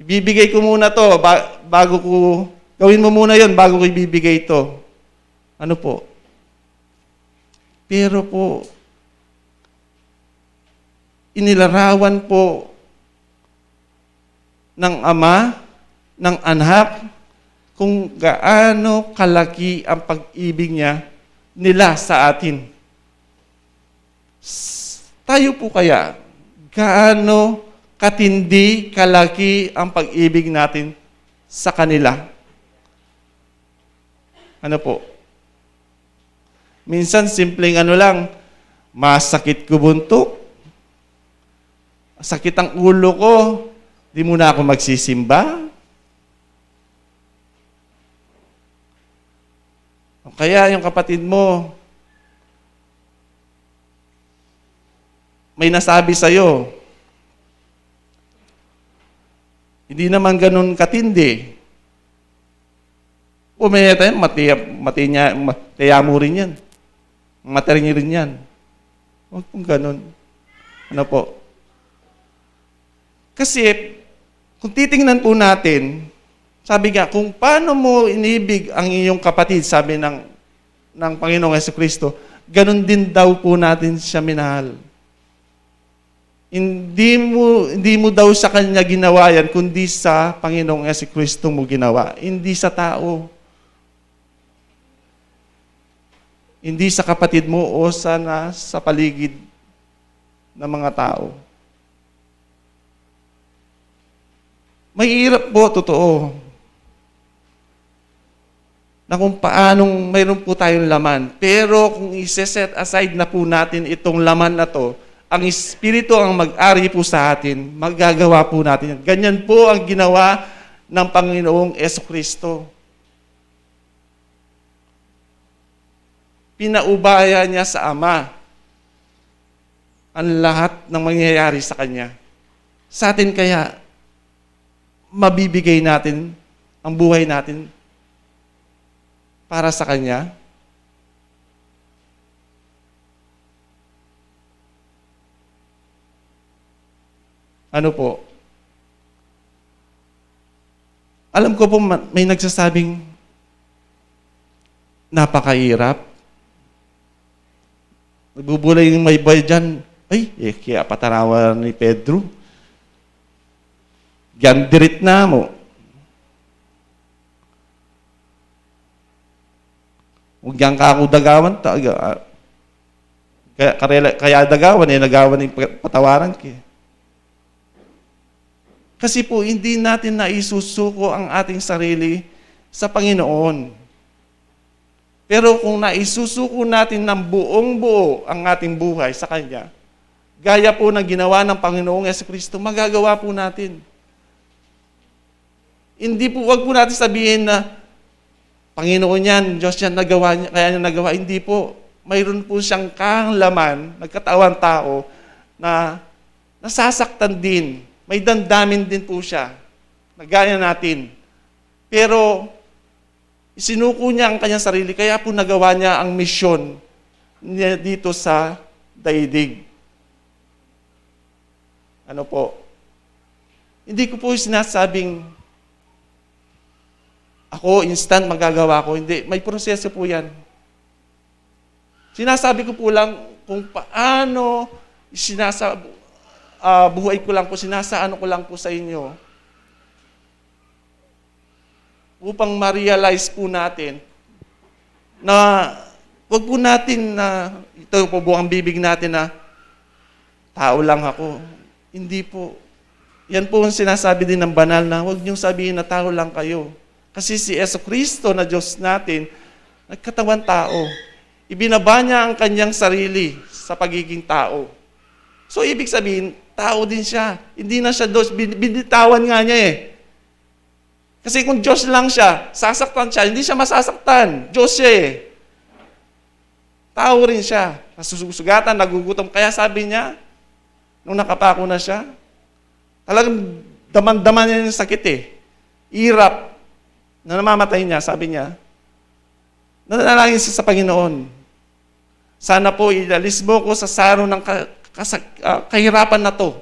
Ibibigay ko muna to, ba-, bago ko, gawin mo muna yon bago ko ibibigay ito. Ano po? Pero po, inilarawan po ng Ama, ng Anak, kung gaano kalaki ang pag-ibig niya, nila sa atin. S-, tayo po kaya, gaano katindi, kalaki ang pag-ibig natin sa kanila? Ano po? Minsan, simpleng ano lang, masakit ko buntuk, sakit ang ulo ko, di muna ako magsisimba. O kaya yung kapatid mo, may nasabi sa'yo, hindi naman ganun katindi. O, may tayo, mati, mati niya, ma-, tiya mo rin yan. Mati rin yan. Huwag pong ganun. Ano po? Kasi, kung titingnan po natin, sabi nga, kung paano mo inibig ang iyong kapatid, sabi ng, ng Panginoong Yesu Kristo, ganun din daw po natin siya minahal. Hindi mo, hindi mo daw sa kanya ginawa yan, kundi sa Panginoong Jesucristo mo ginawa, hindi sa tao. Hindi sa kapatid mo o sa, na, sa paligid ng mga tao. Mahirap po, totoo, na kung paanong mayroon po tayong laman. Pero kung ise-set aside na po natin itong laman na 'to, ang Espiritu ang mag-ari po sa atin, magagawa po natin 'yan. Ganyan po ang ginawa ng Panginoong Kristo. Pinaubaya niya sa Ama ang lahat ng mangyayari sa Kanya. Sa atin kaya, mabibigay natin ang buhay natin para sa Kanya? Ano po? Alam ko po, ma-, may nagsasabing, "Napakahirap." Nagbubulay yung may bayad dyan. Ay, e, kaya patarawan ni Pedro. Diyan dirit na mo. Huwag yan ka ako dagawan, ta-, ah, kaya, karela, kaya dagawan, e, nagawan ing pa-, patawaran ke. Kasi po, hindi natin naisusuko ang ating sarili sa Panginoon. Pero kung naisusuko natin ng buong-buo ang ating buhay sa Kanya, gaya po ng ginawa ng Panginoong Kristo, magagawa po natin. Hindi po, wag po natin sabihin na, "Panginoon yan, Diyos yan, nagawa niya, kaya niya nagawa." Hindi po. Mayroon po siyang kaalaman, nagkatawang tao, na nasasaktan din. May damdamin din po siya, na gaya natin. Pero isinuko niya ang kanyang sarili, kaya po nagawa niya ang misyon niya dito sa daigdig. Ano po? Hindi ko po sinasabing ako, instant, magagawa ko. Hindi, may proseso po yan. Sinasabi ko po lang kung paano sinasa-, ah, buhay ko lang po, sinasaano ko lang po sa inyo upang ma-realize po natin na wag po natin na ito po buong bibig natin na, "Tao lang ako." Hindi po. Yan po ang sinasabi din ng banal na, "Huwag niyong sabihin na tao lang kayo." Kasi si Kristo na Diyos natin, nagkatawang tao. Ibinaba niya ang kanyang sarili sa pagiging tao. So, ibig sabihin, tao din siya. Hindi na siya Diyos. Bin-, binitawan nga niya e. Kasi kung Diyos lang siya, sasaktan siya, hindi siya masasaktan. Diyos siya e. Tao rin siya. Nasusugatan, nagugutom. Kaya sabi niya, nung nakapako na siya, talagang daman-daman niya yung sakit e. Hirap na namamatay niya, sabi niya, nanalangin siya sa Panginoon, "Sana po ilalis mo ko sa sarong ng ka-, kasak-, ah, kahirapan na 'to."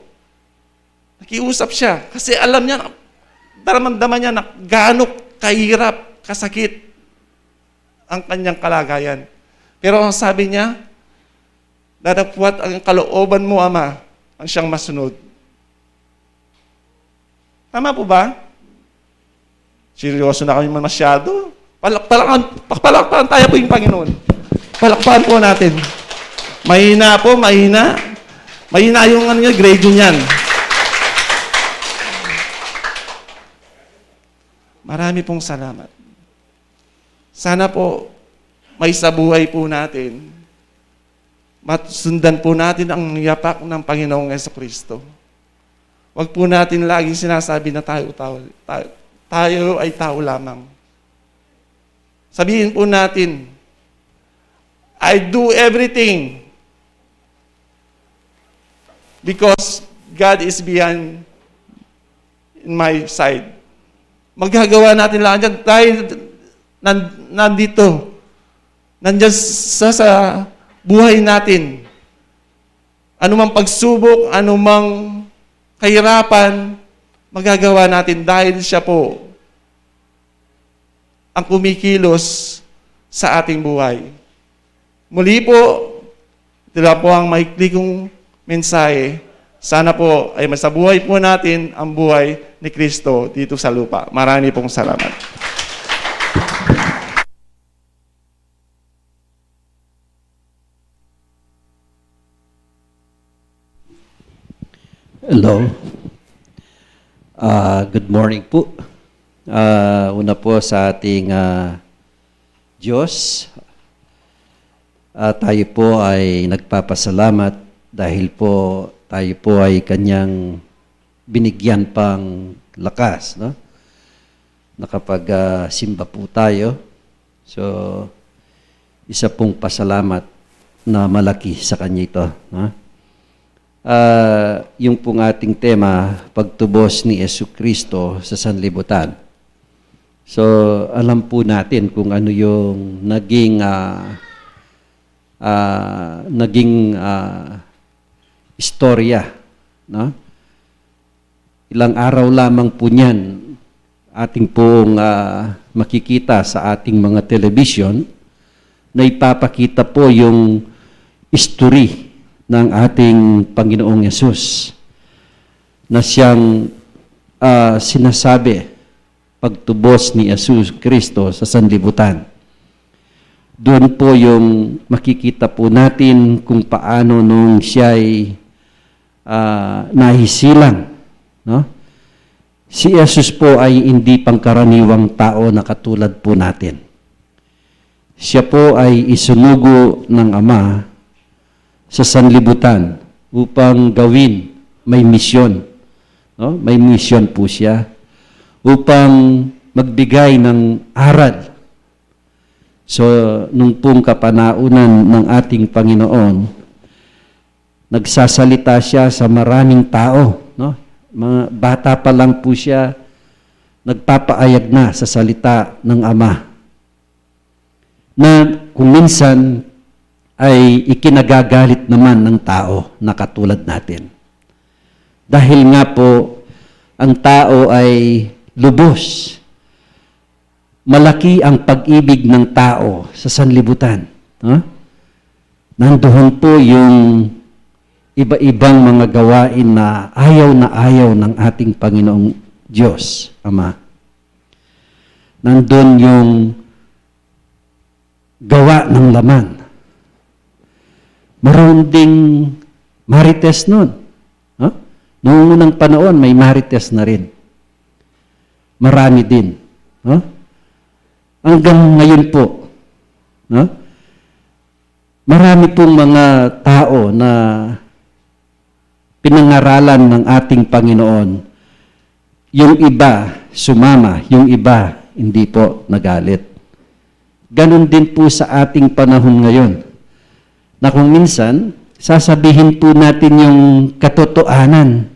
Nakiusap siya kasi alam niya, daramdaman niya na gaano kahirap, kasakit ang kanyang kalagayan. Pero ang sabi niya, "Dadapuat ang kalooban mo, Ama, ang siyang masunod." Tama po ba? Seryoso na kami man masyado. Palak-, palakpakan, palakpakan tayo po yung Panginoon. Palakpakan po natin. Mahina po, mahina. Mahina yung ano niya, grade niyan. Marami pong salamat. Sana po, may sa buhay po natin, masundan po natin ang yapak ng Panginoong Kristo. Wag po natin laging sinasabi na tayo, tayo, tayo, tayo ay tao lamang. Sabihin po natin, "I do everything because God is behind in my side." Magagawa natin lahat yan dahil nan-, nandito. Nandiyan sa, sa buhay natin. Anumang pagsubok, anumang kahirapan, magagawa natin dahil siya po ang kumikilos sa ating buhay. Muli po, ito lang po ang maikli kong mensahe. Sana po ay masabuhay po natin ang buhay ni Kristo dito sa lupa. Marami pong salamat. Hello. Ah, good morning po. Ah, una po sa ating ah, Diyos, ah, tayo po ay nagpapasalamat dahil po tayo po ay kanyang binigyan pang lakas, no? Nakapag ah, simba po tayo. So, isa pong pasalamat na malaki sa kanya ito, no? Ah, yung pong ating tema, pagtubos ni Yesu Kristo sa sanlibutan. So, alam po natin kung ano yung naging ah, ah, naging ah, istorya, no? Ilang araw lamang po niyan, ating pong ah, makikita sa ating mga television na ipapakita po yung history ng ating Panginoong Yesus na siyang ah, sinasabi, pagtubos ni Jesus Kristo sa sanlibutan. Doon po yung makikita po natin kung paano nung siya'y ah, nahisilang, no? Si Jesus po ay hindi pangkaraniwang tao na katulad po natin. Siya po ay isinugo ng Ama sa sanlibutan upang gawin, may misyon, no? May misyon po siya upang magbigay ng aral. So, nung pong kapanaunan ng ating Panginoon, nagsasalita siya sa maraming tao, no? Mga bata pa lang po siya, nagpapaayag na sa salita ng Ama. Na kung minsan ay ikinagagalit naman ng tao na katulad natin. Dahil nga po, ang tao ay lubos. Malaki ang pag-ibig ng tao sa sanlibutan. Ha? Nandoon po yung iba-ibang mga gawain na ayaw na ayaw ng ating Panginoong Diyos, Ama. Nandun yung gawa ng laman. Maroon ding marites nun. Ha? Noong unang panahon, may marites na rin. Marami din. Ha? Hanggang ngayon po, ha? Marami pong mga tao na pinangaralan ng ating Panginoon. Yung iba sumama, yung iba hindi po nagalit. Ganun din po sa ating panahon ngayon, na kung minsan, sasabihin po natin yung katotohanan,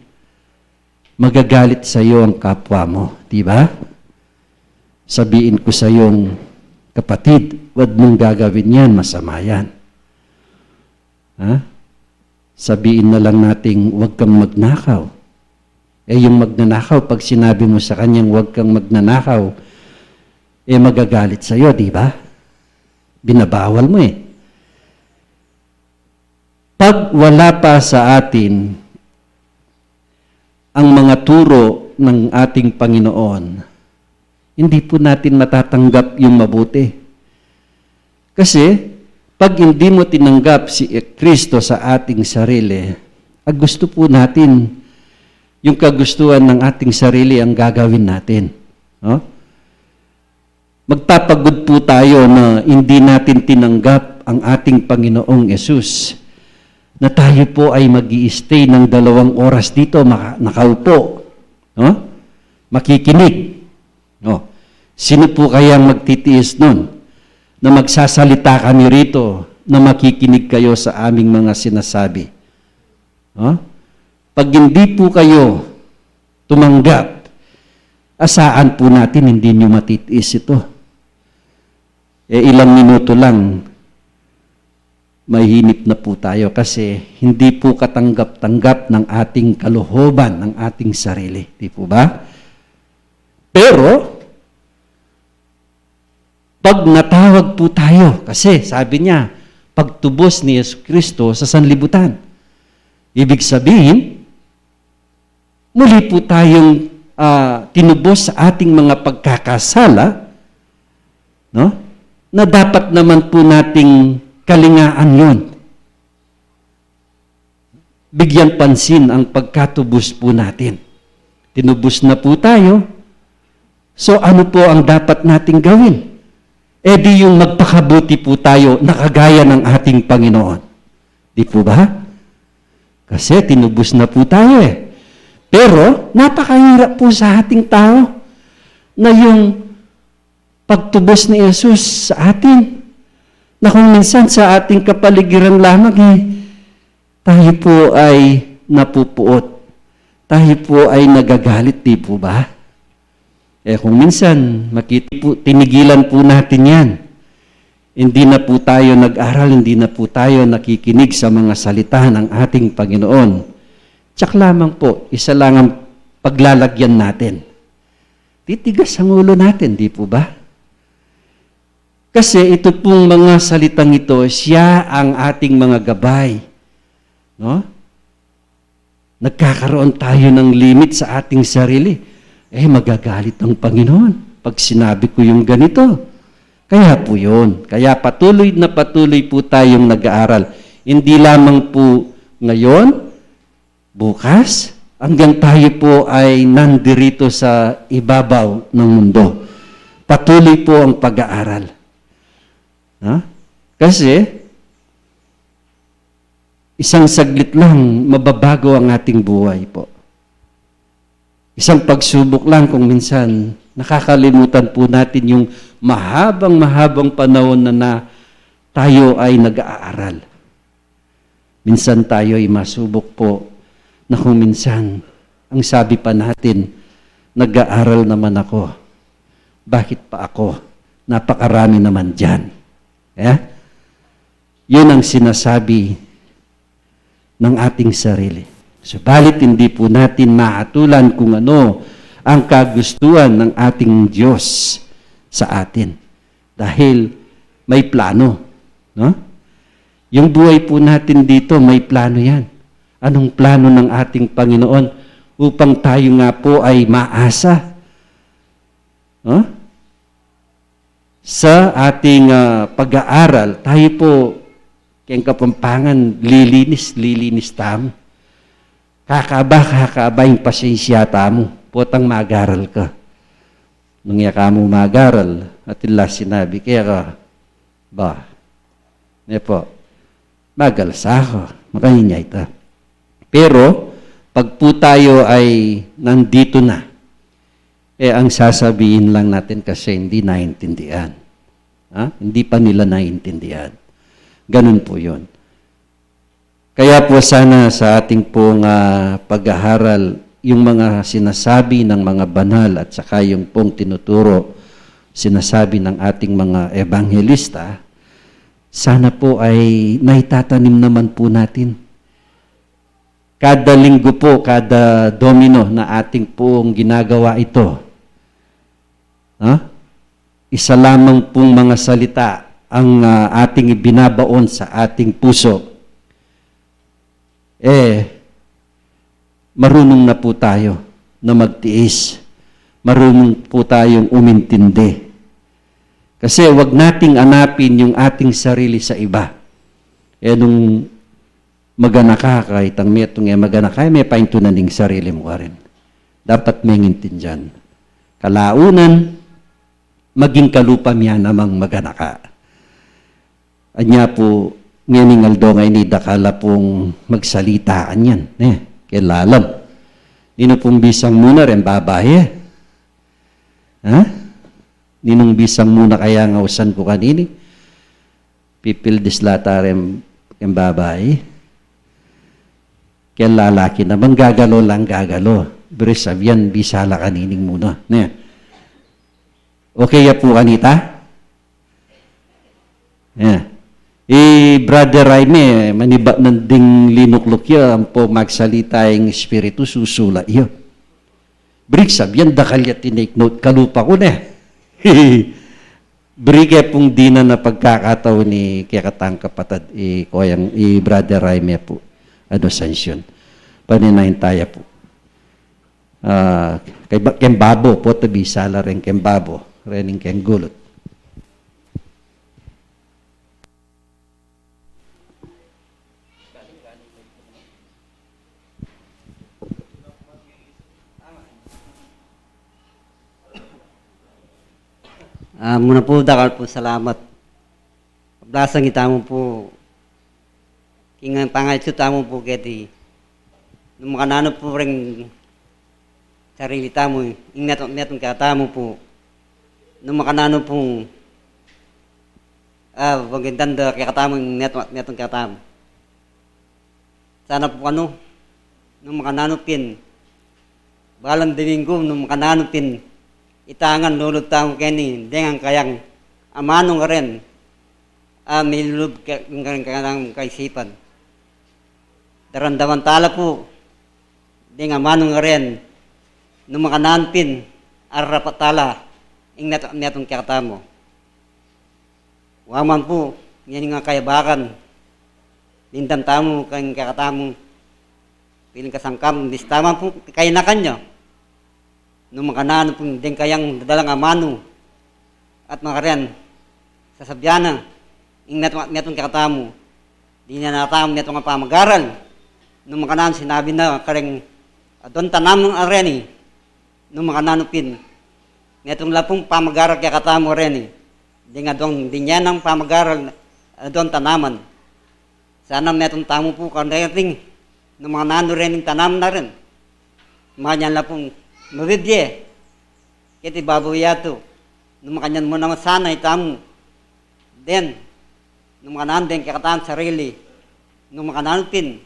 magagalit sa iyo ang kapwa mo, di ba? Sabihin ko sa iyong kapatid, wag mong gagawin yan, masama yan. Ha? Sabihin na lang nating, "Huwag kang magnakaw." Eh, yung magnanakaw, pag sinabi mo sa kanyang, "Huwag kang magnanakaw," eh, magagalit sa'yo, di ba? Binabawal mo eh. Pag wala pa sa atin ang mga turo ng ating Panginoon, hindi po natin matatanggap yung mabuti. Kasi, pag hindi mo tinanggap si Kristo sa ating sarili, ang gusto po natin, yung kagustuhan ng ating sarili ang gagawin natin. No? Magpapagod po tayo na hindi natin tinanggap ang ating Panginoong Yesus, na tayo po ay mag stay ng dalawang oras dito, maka- nakaupo, no? Makikinig. No? Sino po kayang magtitiis nun na magsasalita kami rito na makikinig kayo sa aming mga sinasabi? No? Pag hindi po kayo tumanggap, asaan po natin hindi nyo matitiis ito? Eh, ilang minuto lang, mahinip na po tayo kasi hindi po katanggap-tanggap ng ating kalooban, ng ating sarili. Di po ba? Pero, pag natawag po tayo, kasi sabi niya, pagtubos ni Yesu Kristo sa sanlibutan. Ibig sabihin, muli po tayong, ah, tinubos sa ating mga pagkakasala, no? Na dapat naman po nating kalingaan yon. Bigyan pansin ang pagkatubos po natin. Tinubos na po tayo. So, ano po ang dapat nating gawin? E di yung magpakabuti po tayo na kagaya ng ating Panginoon. Di po ba? Kasi tinubos na po tayo eh. Pero napakahirap po sa ating tao na yung pagtubos ni Jesus sa atin. Na kung minsan sa ating kapaligiran lamang eh, tayo po ay napupuot. Tayo po ay nagagalit, di po ba? Eh, kung minsan, makiti po, tinigilan po natin yan. Hindi na po tayo nag-aral, hindi na po tayo nakikinig sa mga salita ng ating Panginoon. Tsak lamang po, isa lang ang paglalagyan natin. Titigas ang ulo natin, di po ba? Kasi ito pong mga salitang ito, siya ang ating mga gabay. No? Nagkakaroon tayo ng limit sa ating sarili. Eh, magagalit ang Panginoon pag sinabi ko yung ganito. Kaya po yun. Kaya patuloy na patuloy po tayong nag-aaral. Hindi lamang po ngayon, bukas, hanggang tayo po ay nandirito sa ibabaw ng mundo. Patuloy po ang pag-aaral. Ha? Kasi, isang saglit lang, mababago ang ating buhay po. Isang pagsubok lang kung minsan, nakakalimutan po natin yung mahabang-mahabang panahon na, na tayo ay nag-aaral. Minsan tayo ay masubok po na kung minsan, ang sabi pa natin, "Nag-aaral naman ako. Bakit pa ako? Napakarami naman dyan." Eh? Yun ang sinasabi ng ating sarili. Subalit hindi po natin maatulan kung ano ang kagustuhan ng ating Diyos sa atin. Dahil may plano, no? Yung buhay po natin dito, may plano yan. Anong plano ng ating Panginoon upang tayo nga po ay maasa? No? Sa ating, ah, pag-aaral, tayo po, keng Kapampangan, lilinis, lilinis tamu. Kakaba, kakaba ing pasensya tamu. Potang mag-aral ka. Nung ya ka mu mag-aral, atin la sinabi keka, "Ba, ne po, magal sa ako, makanyan ya ita." Pero, pag po tayo ay nandito na, eh, ang sasabihin lang natin kasi hindi naintindihan. Ha? Hindi pa nila naintindihan. Ganun po yun. Kaya po sana sa ating pong, ah, pag-aaral, yung mga sinasabi ng mga banal at saka yung pong tinuturo, sinasabi ng ating mga ebanghelista, sana po ay naitatanim naman po natin. Kada linggo po, kada Domino na ating pong ginagawa ito. Ha? Isa lamang pong mga salita ang, ah, ating ibinabaon sa ating puso. Eh, marunong na po tayo na magtiis. Marunong po tayong umintindi. Kasi wag nating anapin yung ating sarili sa iba. Eh, nung maganaka ka, itang metung e maganaka, e me paintunan ing sarili mu karin. Dapat mengintindian. Kalaunan, maging kalupa mi namang maganaka. Anya pu, ngening aldo ngeni dakal la pung magsalita kanyan, ne, keng lalam. Ninu pung bisang mu na reng babai, e? Ha? Ninung bisang mu na kaya ing ausan ku kanini? Pipildis la ta reng, reng babai. Keng lalaki naman gagalo lang gagalo. Buri sabian, bisa la kanining mu na. Ne? Okay ya pu kanita? Ya. I Brother Jaime, manibat nang ding linukluk ya, ampo magsalita ing Espiritu, susula ya. Buri sabian, dakal ya tinake note, kalupa ku ne. Buri ke pung dinan a pagkakataon i kekatang kapatad, i koyang, i Brother Jaime pu, Asuncion. Paninayan taya pu. Ah, keng ba-, keng babo, pota bisala reng keng babo, rening keng gulut. Ah, muna pu, dakal pung salamat. Kablasang itamu pu, king pangayatsu tamu pu keti, nung makananu pu reng sarili tamu, ing metung, metung kekatamu pu, nung makananu pung, ah, pagintanda kekatamu, ing metung, metung kekatamu. Sana pu kanu, nung makananu pin, balang Dominggu, nung makananu pin, itangan lulub tamu keni, deng kayang amanung aren, a milulub ke-, keng kekatang kaisipan. Daramdaman tala pu, deng amanung aren, nung makananu pin, ararapat tala, ing metung, metung kekatamu. Wa man pu, ngening kayabakan, dimdam tamu, keng kekatamu, piling kasangkam, bista man pu, kayanakan yu. Nung makananu pin deng kayang dadalang amanu, at makanyan, sasabian na, ing metung, metung kekatamu, dinan na tamu, metung a pamagaral, nung makananu sinabi na, kareng, adwan tanaman a reni, nung makananu pin, metung la pung pamagaral kekatamu reni, deng adwan, dinan nang pamagaral, adwan tanaman. Sana metung tamu pu kanu reni, nung makananu rening tanaman na ren, makanyan la pung mabibie keti babo yatu, nung makanyan mu naman sana itamu, deng, nung makananu deng kekatang sarili, nung makananu pin,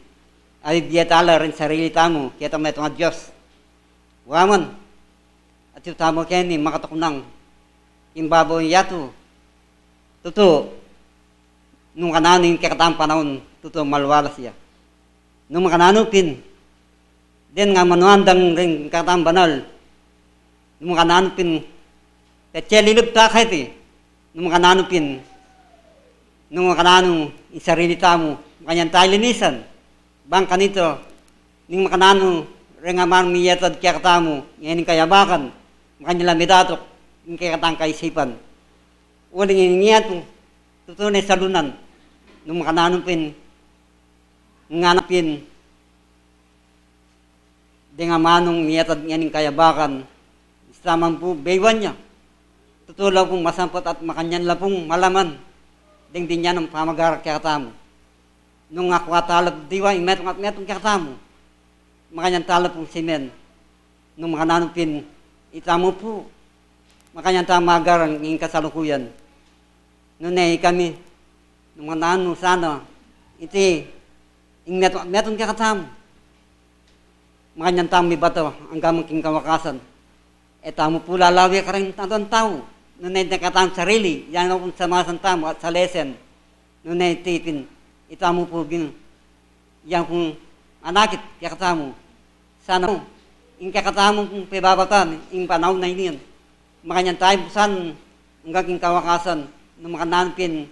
abibie tala reng sarili tamu, keta metung a Dios. Wa man, atyu tamu keni, makatuknang, king babo yatu, tutu, nung makananu ing kekatang panaun, tutu maluwalas ya. Nung makananu pin, deng amanuan dang ring kekatang banal, nung makananu pin, petse lilub ta keti, nung makananu pin, nung makananu ing sarili tamu, makanyan tang linisan, bang kanita, ning makananu reng amanung miyatad kekatamu, ngening kayabakan, makanyan la midatuk, ing kekatang kaisipan. Uling ing yatu, tutu ne salunan, nung makananu pin, nganapin, deng amanung miyatad ngening kayabakan, bista man pu beywan ya, tutu la pung masampat at makanyan la pung malaman, deng dinan nang pamagaral kekatamu. Nung akwa tala diwa, ing metung at metung kekatamu, makanyan tala pung simen, nung makananu pin itamu pu, makanyan tang magaral ing kasalukuyan. Nune ikami, nung makananu sana, iti, ing metung, metung kekatamu, makanyan tang mibatu anggang king kawakasan. E tamu pu lalawe kareng adwan tau, nune ing kekatang sarili, yang pung samasan tamu at salesen, nune iti pin, itamu pu bin, yang pung anakit kekatamu. Sana, ing kekatamung pung pibabatan, ing panaun a ini, makanyan tang busan anggang king kawakasan, nung makananu pin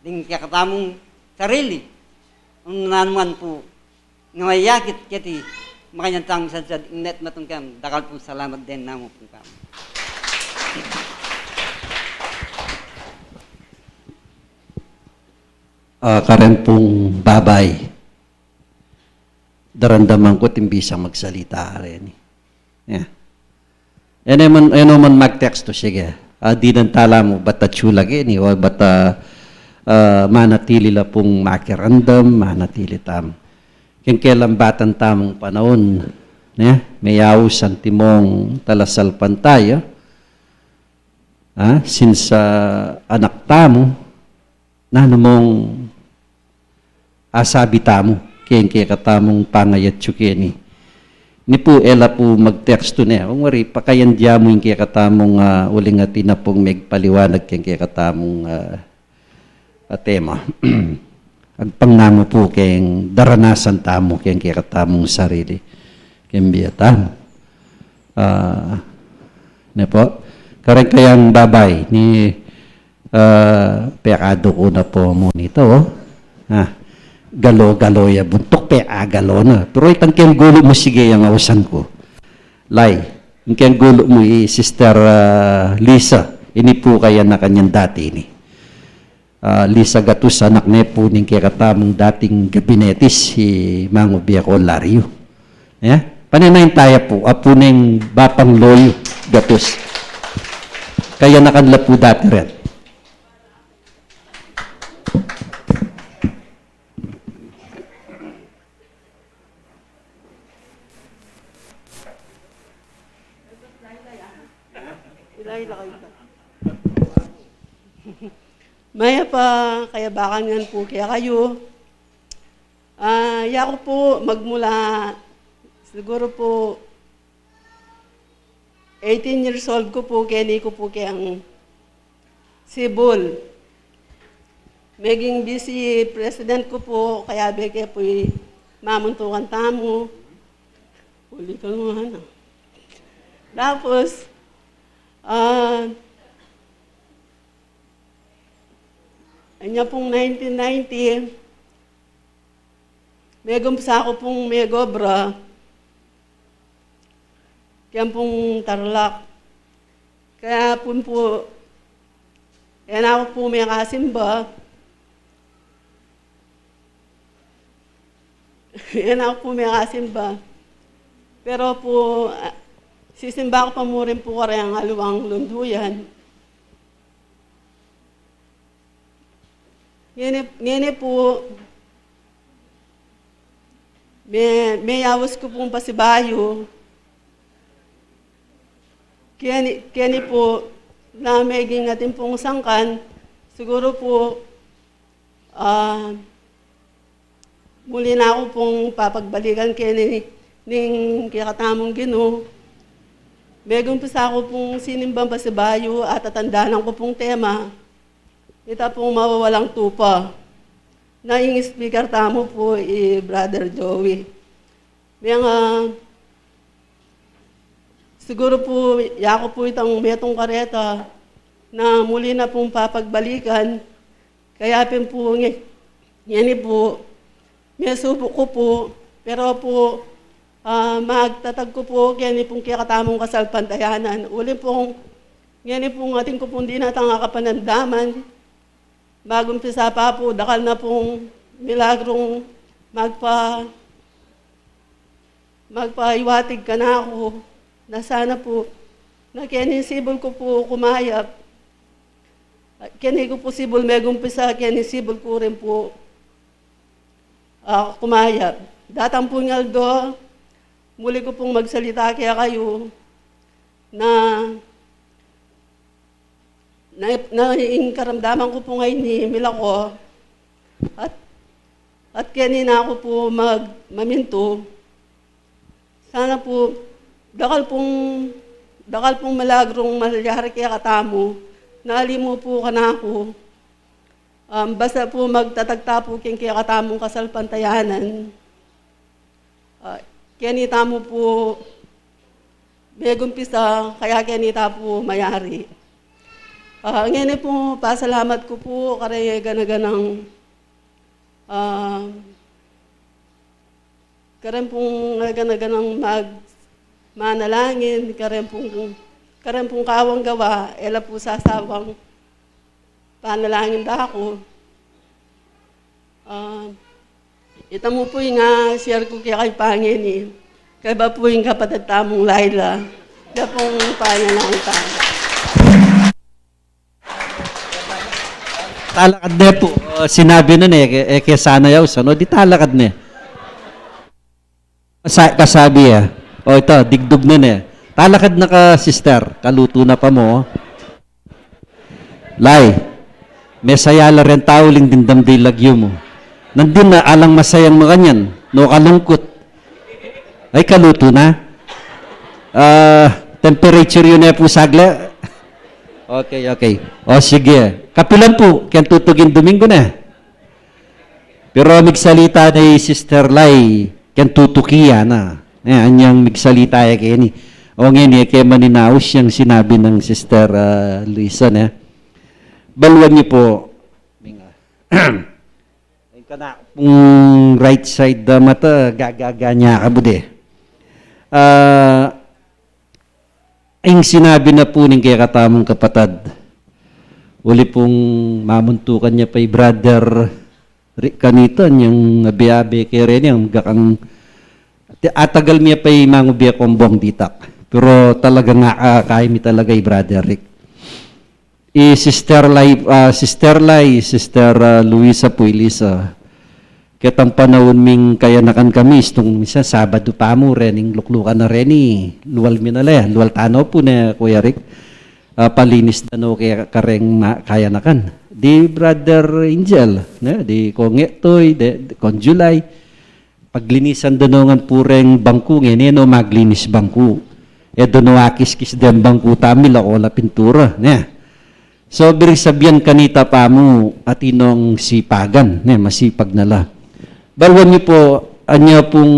deng kekatamung sarili, nung nanu man pu, nga mayakit keti, makanyan tang misadsad, ing met metung keng dakal pung salamat deng namu pung kam. Ah, karen pung babay. Daramdaman ku atin bisang magsalita reni. Ya. E no man, e no man magtekstu, sige. Ah, dinan tala mu, bat atyu la keni, o bat, ah, manatili la pung makiramdam, manatili tamu. Keng kelambatan tamung panaun, ne? Meyaus antimong talasalpantaya, ah, since, ah, anak tamu, nanu mung asabi tamu keng kekatamung pangayatsu keni. Ini pu, e la pu magtekstu ne. Ung wari, pakayan dia mu ing kekatamung, ah, uling atin na pung megpaliwanag keng kekatamung, ah, ah, tema. Agpang na mu pu keng daranasan tamu keng kekatamung sarili. Keng bie tamu. Ah, ne pu? Karen kayang babay ini, ah, pekadu ku na pu mu nita, o. Ah, galo-galo ya buntuk, pekagalo na. Pero itang keng gulu mu, sige, yang ausan ku. Lai, ing keng gulu mu i Sister, ah, Lisa, ini pu kayanakan yang dati ini. Ah, Lisa Gatus, anak ne pu ning kekatamung dating gabinetis, si Mangu Biaco Lario. Ya? Panenayun taya pu, apu neng Bapang Loyu Gatus. Kayanakan la pu dati ren. Mayap a kayabakan ngan pu kekayu. Ah, yaku pu magmula, siguru pu, eighteen years old ku pu, keni ku pu keng Sibul. Meging vice president ku pu, kayabe ke pu i mamuntukan tamu. Uli ka nga, ano? Tapos, ah, anya pung nineteen ninety, megumpisa ku pung megobra, keng pung Tarlac. Kaya pun pu, e na ku pu mekasimba. E na ku pu mekasimba. Pero pu, ah, sisimba ku pa mu rin pu kareng aliwang lunduyan. Ngeni, ngeni pu, me, meyaus ku pung pasibayu. Keni, keni pu, na meging atin pung sangkan, siguru pu, ah, muli na ku pung papagbalikan keni ning kekatamung Ginu. Megumpisa ku pung sinimbang pasibayu at atandanan ku pung tema, ita pung mawawalang tupa. Na ing speaker tamu pu i Brother Joey. Meng, ah, siguru pu, yaku pu itang metung kareta na muli na pung papagbalikan. Kaya pin pu nge-, ngeni pu, mesubuk ku pu, pero pu, ah, magtatag ku pu, keni pung kekatamung kasalpantayanan. Uli pung, ngeni pung atin ku pung dinatang a kapanamdaman, magumpisa pa pu, dakal na pung milagrung magpa-, magpaiwatig kanaku, na sana pu, na keni sibul ku pu kumayap, keni ku pu sibul megumpisa, keni sibul ku rin pu, ah, kumayap. Datang pu ing aldo, muli ku pung magsalita kekayu, na, na, na ing karamdaman ku pu ngeni milako, at, at keni na ku pu mag-, mamintu. Sana pu, dakal pung, dakal pung milagrung malyari kekatamu, na ali mu pu kanaku. Um, basta pu magtatag ta pu keng kekatamung kasalpantayanan. Ah, keni tamu pu megumpisa, kaya keni ta pu mayari. Ah, ngeni pu, pasalamat ku pu kareng gana-ganang, ah, kareng pung gana-ganang mag-, manalangin, kareng pung, kareng pung kawang gawa, e la pu sasawang panalangin da ku. Ah, ita mu pu ing, ah, share ku kekayu pangeni. Kaybat pu ing kapatad tamung Laila. Ita pung panalangin tamu. Talakad ne pu, ah, sinabi na ne, e, e ke sana yaus, ano, di talakad ne. Sa-, kasabi ya. O, ita, digdug na ne. Talakad na ka, sister. Kalutu na pa mu. Lai, mesaya la ren tau uling dimdam da ing lagyu mu. Nandin na alang masayang makanyan, no kalungkut. Ay, kalutu na. Ah, temperature yu ne pu saglit. Okay, okay. O, sige. Kapilan pu, keng tutuging Domingo ne. Pero migsalita ne i Sister Lai, keng tutuki ya na. E, anyang migsalita ya keni. O ngeni, e ke maninaus yang sinabi nang Sister, ah, Luisa, ne. Baluan yu pu. Ing kanakung right side a mata, gagaga ne kabude. Ah, Ing sinabi na pu ning kekatamung kapatad, uli pung mamuntukan ya pa i Brother Rick kanita, inyang abe-abe ke reni, ang gakang, atagal mi ya pa i mangubie kombong ditak. Pero talaga nga, ah, kaya mi talaga i Brother Rick. I Sister Lai, ah, Sister Lai, Sister, ah, Luisa Puilisa. Ketang panaun ming kayanakan kami, istung minsan Sabadu pa mu, rening luklukan na reni, lual mi na le, lual tana pu ne, Kuya Rick. Ah, palinis da no ke kareng ma-, kayanakan. Di Brother Angel, ne? Di Kong Etoy, di, di Kong July. Paglinisan da no ngan pu reng bangku, ngeni e no maglinis bangku. E da no akiskis deng bangku tamu, lako la pintura, ne? So, biri sabian kanita pa mu, atin nong sipagan, ne? Masipag na la. Baruan yu pu, anya pung,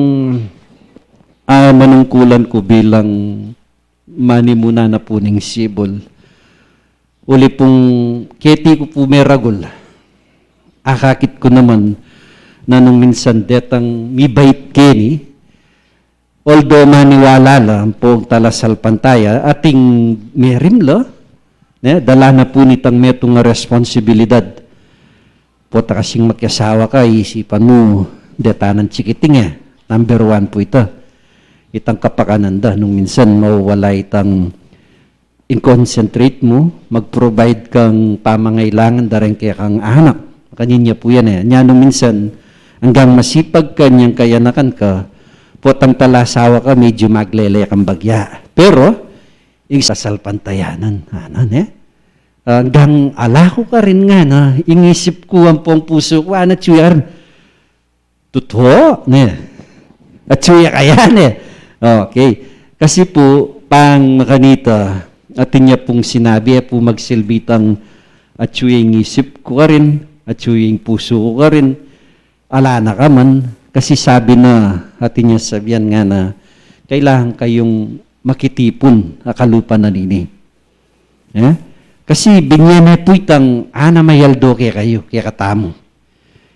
ah, manungkulan ku bilang manimuna na pu ning sibul. Uli pung keti ku pu meragul, akakit ku naman na nung minsan detang mibait keni, although maniwala la ampong talasalpantaya, ating merimla, ne, dala na pu nitang metung a responsibilidad. Pota kasing makiasawa ka, isipan mu, deta nang chikiting e. Number one pu ita. Itang kapakanan da, nung minsan mawawala itang ing concentrate mu, mag-provide kang pamangailangan da reng kekang anak. Makanyan ya pu yan e. Nya nung minsan, anggang masipag ka, inyang kayanakan ka, potang talasawa ka, medyo maglele kang bagya. Pero, ing sasalpantayanan, ana, ne? Anggang ala ku karin ngana, ing isip ku ampong pusu ku, ana, atyu ya karin. Tutu, ne? Atyu ya kaya, ne? Okay. Kasi pu, pang makanita, atin ya pung sinabi, e pu magsilbi itang atyu ya ing isip ku karin, atyu ya ing pusu ku karin, ala na ka man, kasi sabi na, atin ya sabian ngana, kailangan kayung makitipun a kalupa na nini. E? Kasi binye ne pu itang, ana, mayaldo kekayu, kekatamu.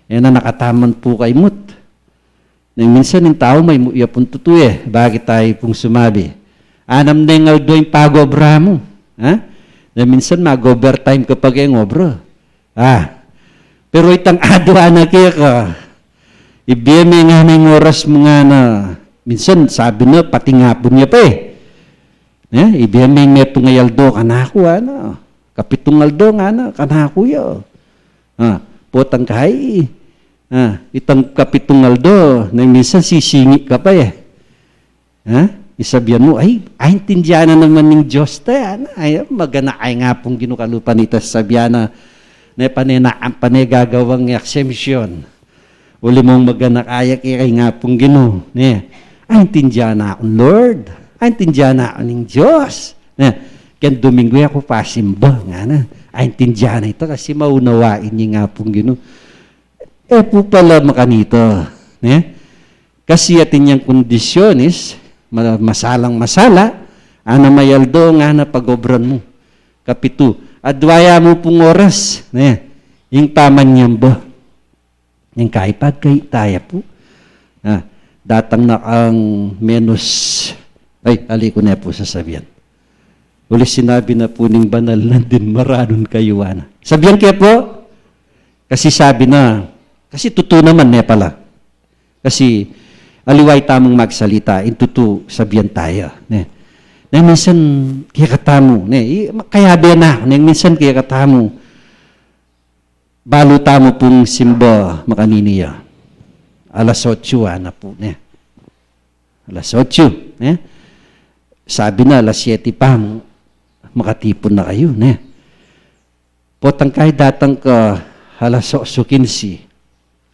E na, nakataman pu kaimut. Neng minsan ing tau maimut ya pung tutu e, bakit tayu pung sumabi? Anam neng aldo ing pagobra mu. Ha? Neng minsan mag-overtime ka pa keng obra. Ah. Pero itang adwa na keka, ibie me ngana ing oras mu ngana, minsan sabi na, pati ngapun ya pa e. Ne? Ibie me ing metung a aldo kanaku, ana. Kapitung aldo ngana, kanaku ya. Ah, potang kai. Ah, itang kapitung aldo, neng minsan sisingit ka pa e. Ha? Isabian mu, ay, aintindian na naman ning Dios te, ana. Ay, magana, ay, Apung Ginu, kalupa nita, sabian na, ne, pane na, pane gagawang exemption. Uli mung magana kaya keka, Apung Ginu, ne? Aintindian na ku, Lord. Aintindian na ku ning Dios. Ne? Keng Duminggu e ku pasimba, ngana. Aintindian na ita kasi maunawain ya ing Apung Ginu. E pu pala makanita, ne? Kasi atin yang kondisyonis, ma-, masalang masala, ana, mayaldo ngana pagobran mu. Kapitu, adwa ya mu pung oras, ne? Ing pamanyamba. Ing kaipag kai taya pu. Ah, datang na kang menus, ay, ali ku ne pu sasabian. Uli sinabi na pu ning banal, nandin maranun kayu, ana. Sabian ke pu, kasi sabi na, kasi tutu naman ne pala. Kasi aliwa itamung magsalita, ing tutu sabian taya, ne? Neng minsan kekatamu, ne? I, kayabe na, neng minsan kekatamu, balu tamu pung simba makanini ya. Alas otsu, ana pu, ne? Alas otsu, ne? Sabi na, alas siyete pa mu, makatipun na kayu, ne? Potang kai datang ka alas otsu kinse.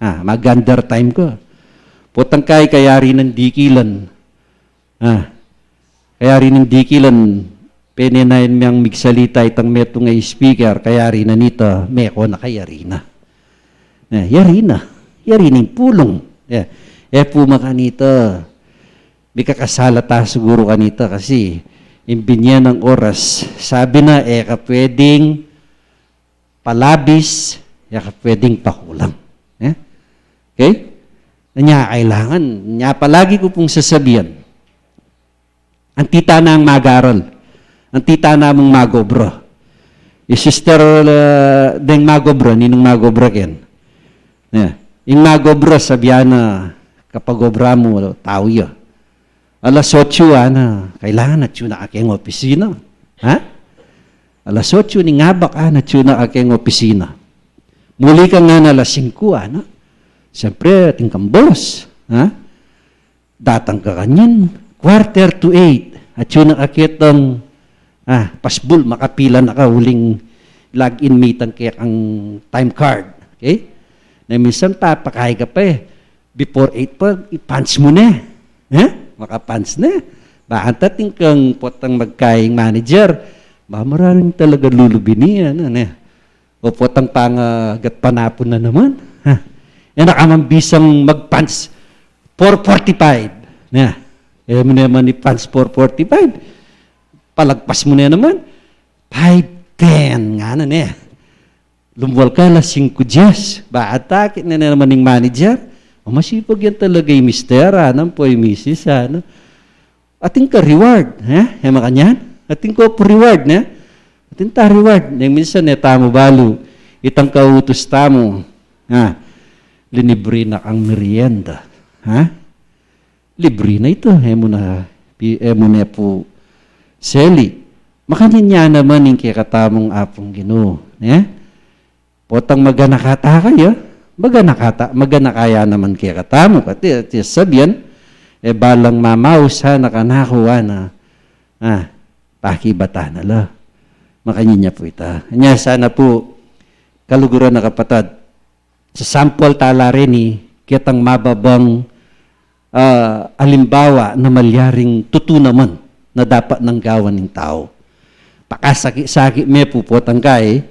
Ah, mag-undertime ka. Potang kai kayari nang dikilan. Ah, kayari nang dikilan, penenayan meng migsalita itang metung a speaker, kayari na nita, meko na, kayari na. Eh, yari na. Yari na ing pulung. Eh, e pu makanita, mikakasala ta siguru kanita kasi ing binye nang oras, sabi na, e ka pwedeng palabis, e ka pwedeng pakulang. Eh? Okay? Nya, kailangan, nya palagi ku pung sasabian, anti ta nang mag-aral. Anti ta namung magobra. I sister, uh, deng magobra, ninung magobra ken? Ne, ing magobra, sabian na, kapagobra mu, tau ya. Alas otso, ana, kailangan atyu na ka keng opisina. Ha? Alas otso ning abak, ana, atyu na ka keng opisina. Muli ka ngan alas singku, ana. Siyempre, atin kang boss. Ha? Datang ka kanyan, quarter to eight. Atyu na ka ketang, ah, pasbul, makapila na ka uling log in, mitang kekang time card. Okay? Na minsan, papakai ka pa e. Before eight pa, i-punch mu ne. Eh? Maka-punch ne. Ba, antating kang potang magkaing manager, ba, maraming talaga lulubi niya, ano, ne? O potang pangagat panapun na naman. Ha? E na ka man bisang mag-punch four forty-five. Ne? E mu naman i-punch four forty-five. Palagpas mu na naman. Five ten, ngana ne. Lumwal ka alas singku dies. Ba, atakit na naman ning manager. O, masipag yan talaga i mister, ano, po i misis, ano. Atin ka reward, ha? E makanyan? Atin ko pu reward, ne? Atin ta reward. Neng minsan, e tamu balu, itang kautus tamu, ha? Linibri na kang merienda, ha? Libri na ita, e mu na, pi-, e mu na pu seli. Makanyan ya naman ing kekatamung Apung Ginu, ne? Potang maganaka ta kaya, maganaka ta, maganaka ya naman kekatamu, kati, ati sabian, e balang mamaus sana kanaku, ana, ah, pakibatan na la. Makanyan ya pu ita. Nya sana pu, kaluguran a kapatad, sa sample tala reni, ketang mababang, ah, alimbawa na malyaring tutu naman na dapat nang gawan ning tau. Pakasakit-sakit me pu, potang kai,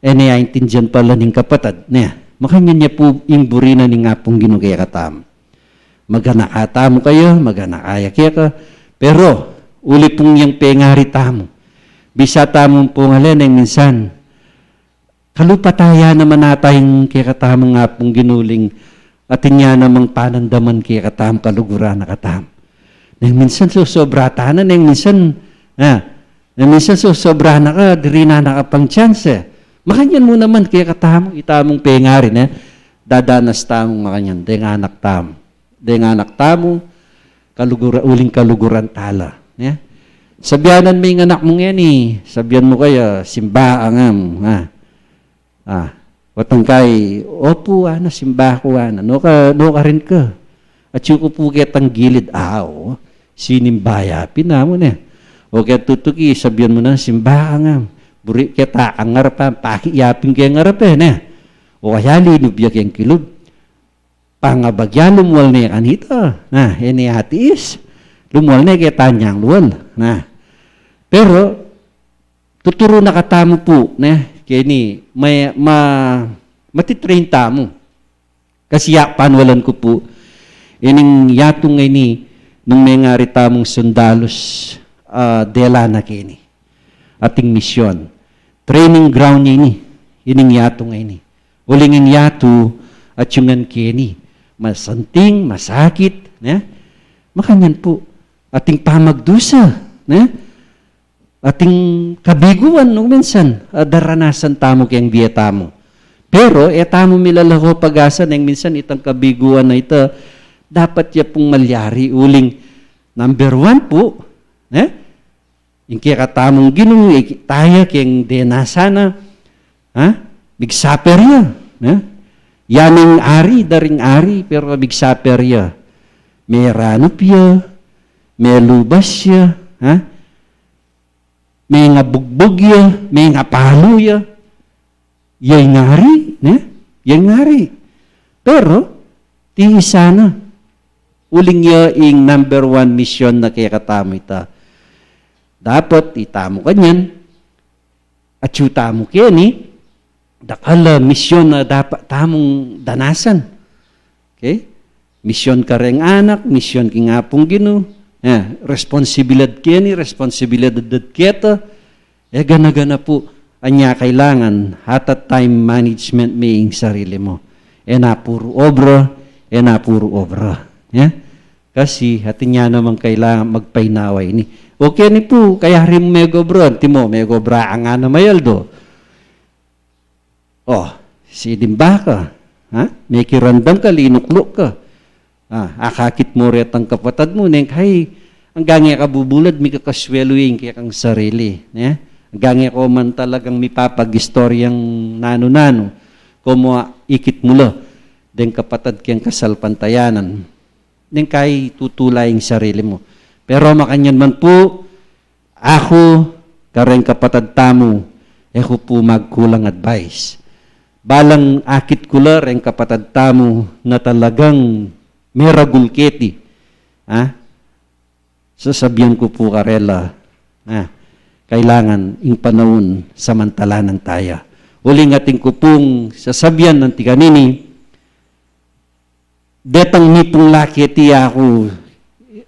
e ne aintindian pala ning kapatad, ne? Makanyan ya pu ing buri na ning Apung Ginu kekatamu. Maganaka tamu kaya, maganaka ya keka, pero uli pung yang pengari tamu. Bisa tamu pung ale neng minsan, kalupa ta ya naman ata ing kekatamung Apung Ginu uling atin ya namang panandaman kekatamu, kaluguran na katamu. Neng minsan susobra ta na, neng minsan, ah, neng minsan susobra na ka, diri na na ka pang chance. Makanyan mu naman kekatamu, itamung pengari, ne? Dadanas tamung makanyan deng anak tamu. Deng anak tamu, kalugura-, uling kaluguran tala, ne? Sabianan me ing anak mu ngeni, sabian mu kaya, "Simba ka ngam, ha?" Ah, potang kai, "Opu, ana, simba ku, ana." "Nuka, nukarin ka?" "Atyu ku pu ketang gilid." "Ah, o, sinimba ya pin namu, ne?" O kaya tutuki, sabian mu na, "Simba ka ngam." Buri keta kang arap, pakit ya pin keng arap e, ne? O kaya linub ya keng kilub. Pangabagya, lumwal ne kanita. Na, e ne atiis. Lumwal ne keta nyang lual. Na. Pero, tuturu na katamu pu, ne, keni, ma, ma, matitrain tamu. Kasi ya, panwalan ku pu, ining yatu ngeni, nung mengari tamung sundalus, ah, dela na keni. Ating misyon. Training ground ne ini, ining yatu ngeni. Uling ing yatu, atyu ngan keni, masanting, masakit, ne? Makanyan pu, ating pamagdusa, ne? Ating kabiguan, nung minsan, ah, daranasan tamu keng bie tamu. Pero, e tamu milalako pag-asa, neng minsan itang kabiguan a ita, dapat ya pung malyari, uling number one pu, ne? Ing kekatamung Ginu, ikit ta ya keng denasan na, ha? Big supper ya, ha? Ya ning ari, daring ari, pero big supper ya. Meranup ya, melubas ya, ha? Mengabugbug ya, mengapalu ya. Ya ing ari, ne? Ya ing ari. Pero, tiisan na. Uling ya ing number one mission na kekatamu ita. Dapat itamu kanyan, atyu tamu keni, dakal a mission na dapat tamung danasan. Okay? Mission kareng anak, mission king Apung Ginu, eh, responsibilidad keni, responsibilidad keta, eh, gana-gana pu, anya kailangan, hata time management me ing sarili mu. E na puru obra, e na puru obra. Eh? Kasi atin ya namang kailangan magpainawa ini. O keni pu, kaya rin megobra, antimo, megobra ka ngana mayaldo. O, sidimba ka, ha? Mekiramdam ka, linukluk ka. A, akakit mu retang kapatad mu, neng kai, anggang e ka bubulad, mikakaswelu ya ing kekang sarili, ne? Anggang e ko man talagang mipapagistoryang nanu-nanu, komu ikit mu la deng kapatad keng kasalpantayanan. Neng kai tutula ing sarili mu. Pero makanyan man pu, aku, kareng kapatad tamu, e ku pu magkulang advice. Balang akit ku la reng kapatad tamu na talagang meragul keti, ha? Sasabian ku pu karela, ha? Kailangan ing panaun samantalanan taya. Uling atin ku pung sasabian anti kanini, detang mipung la keti aku,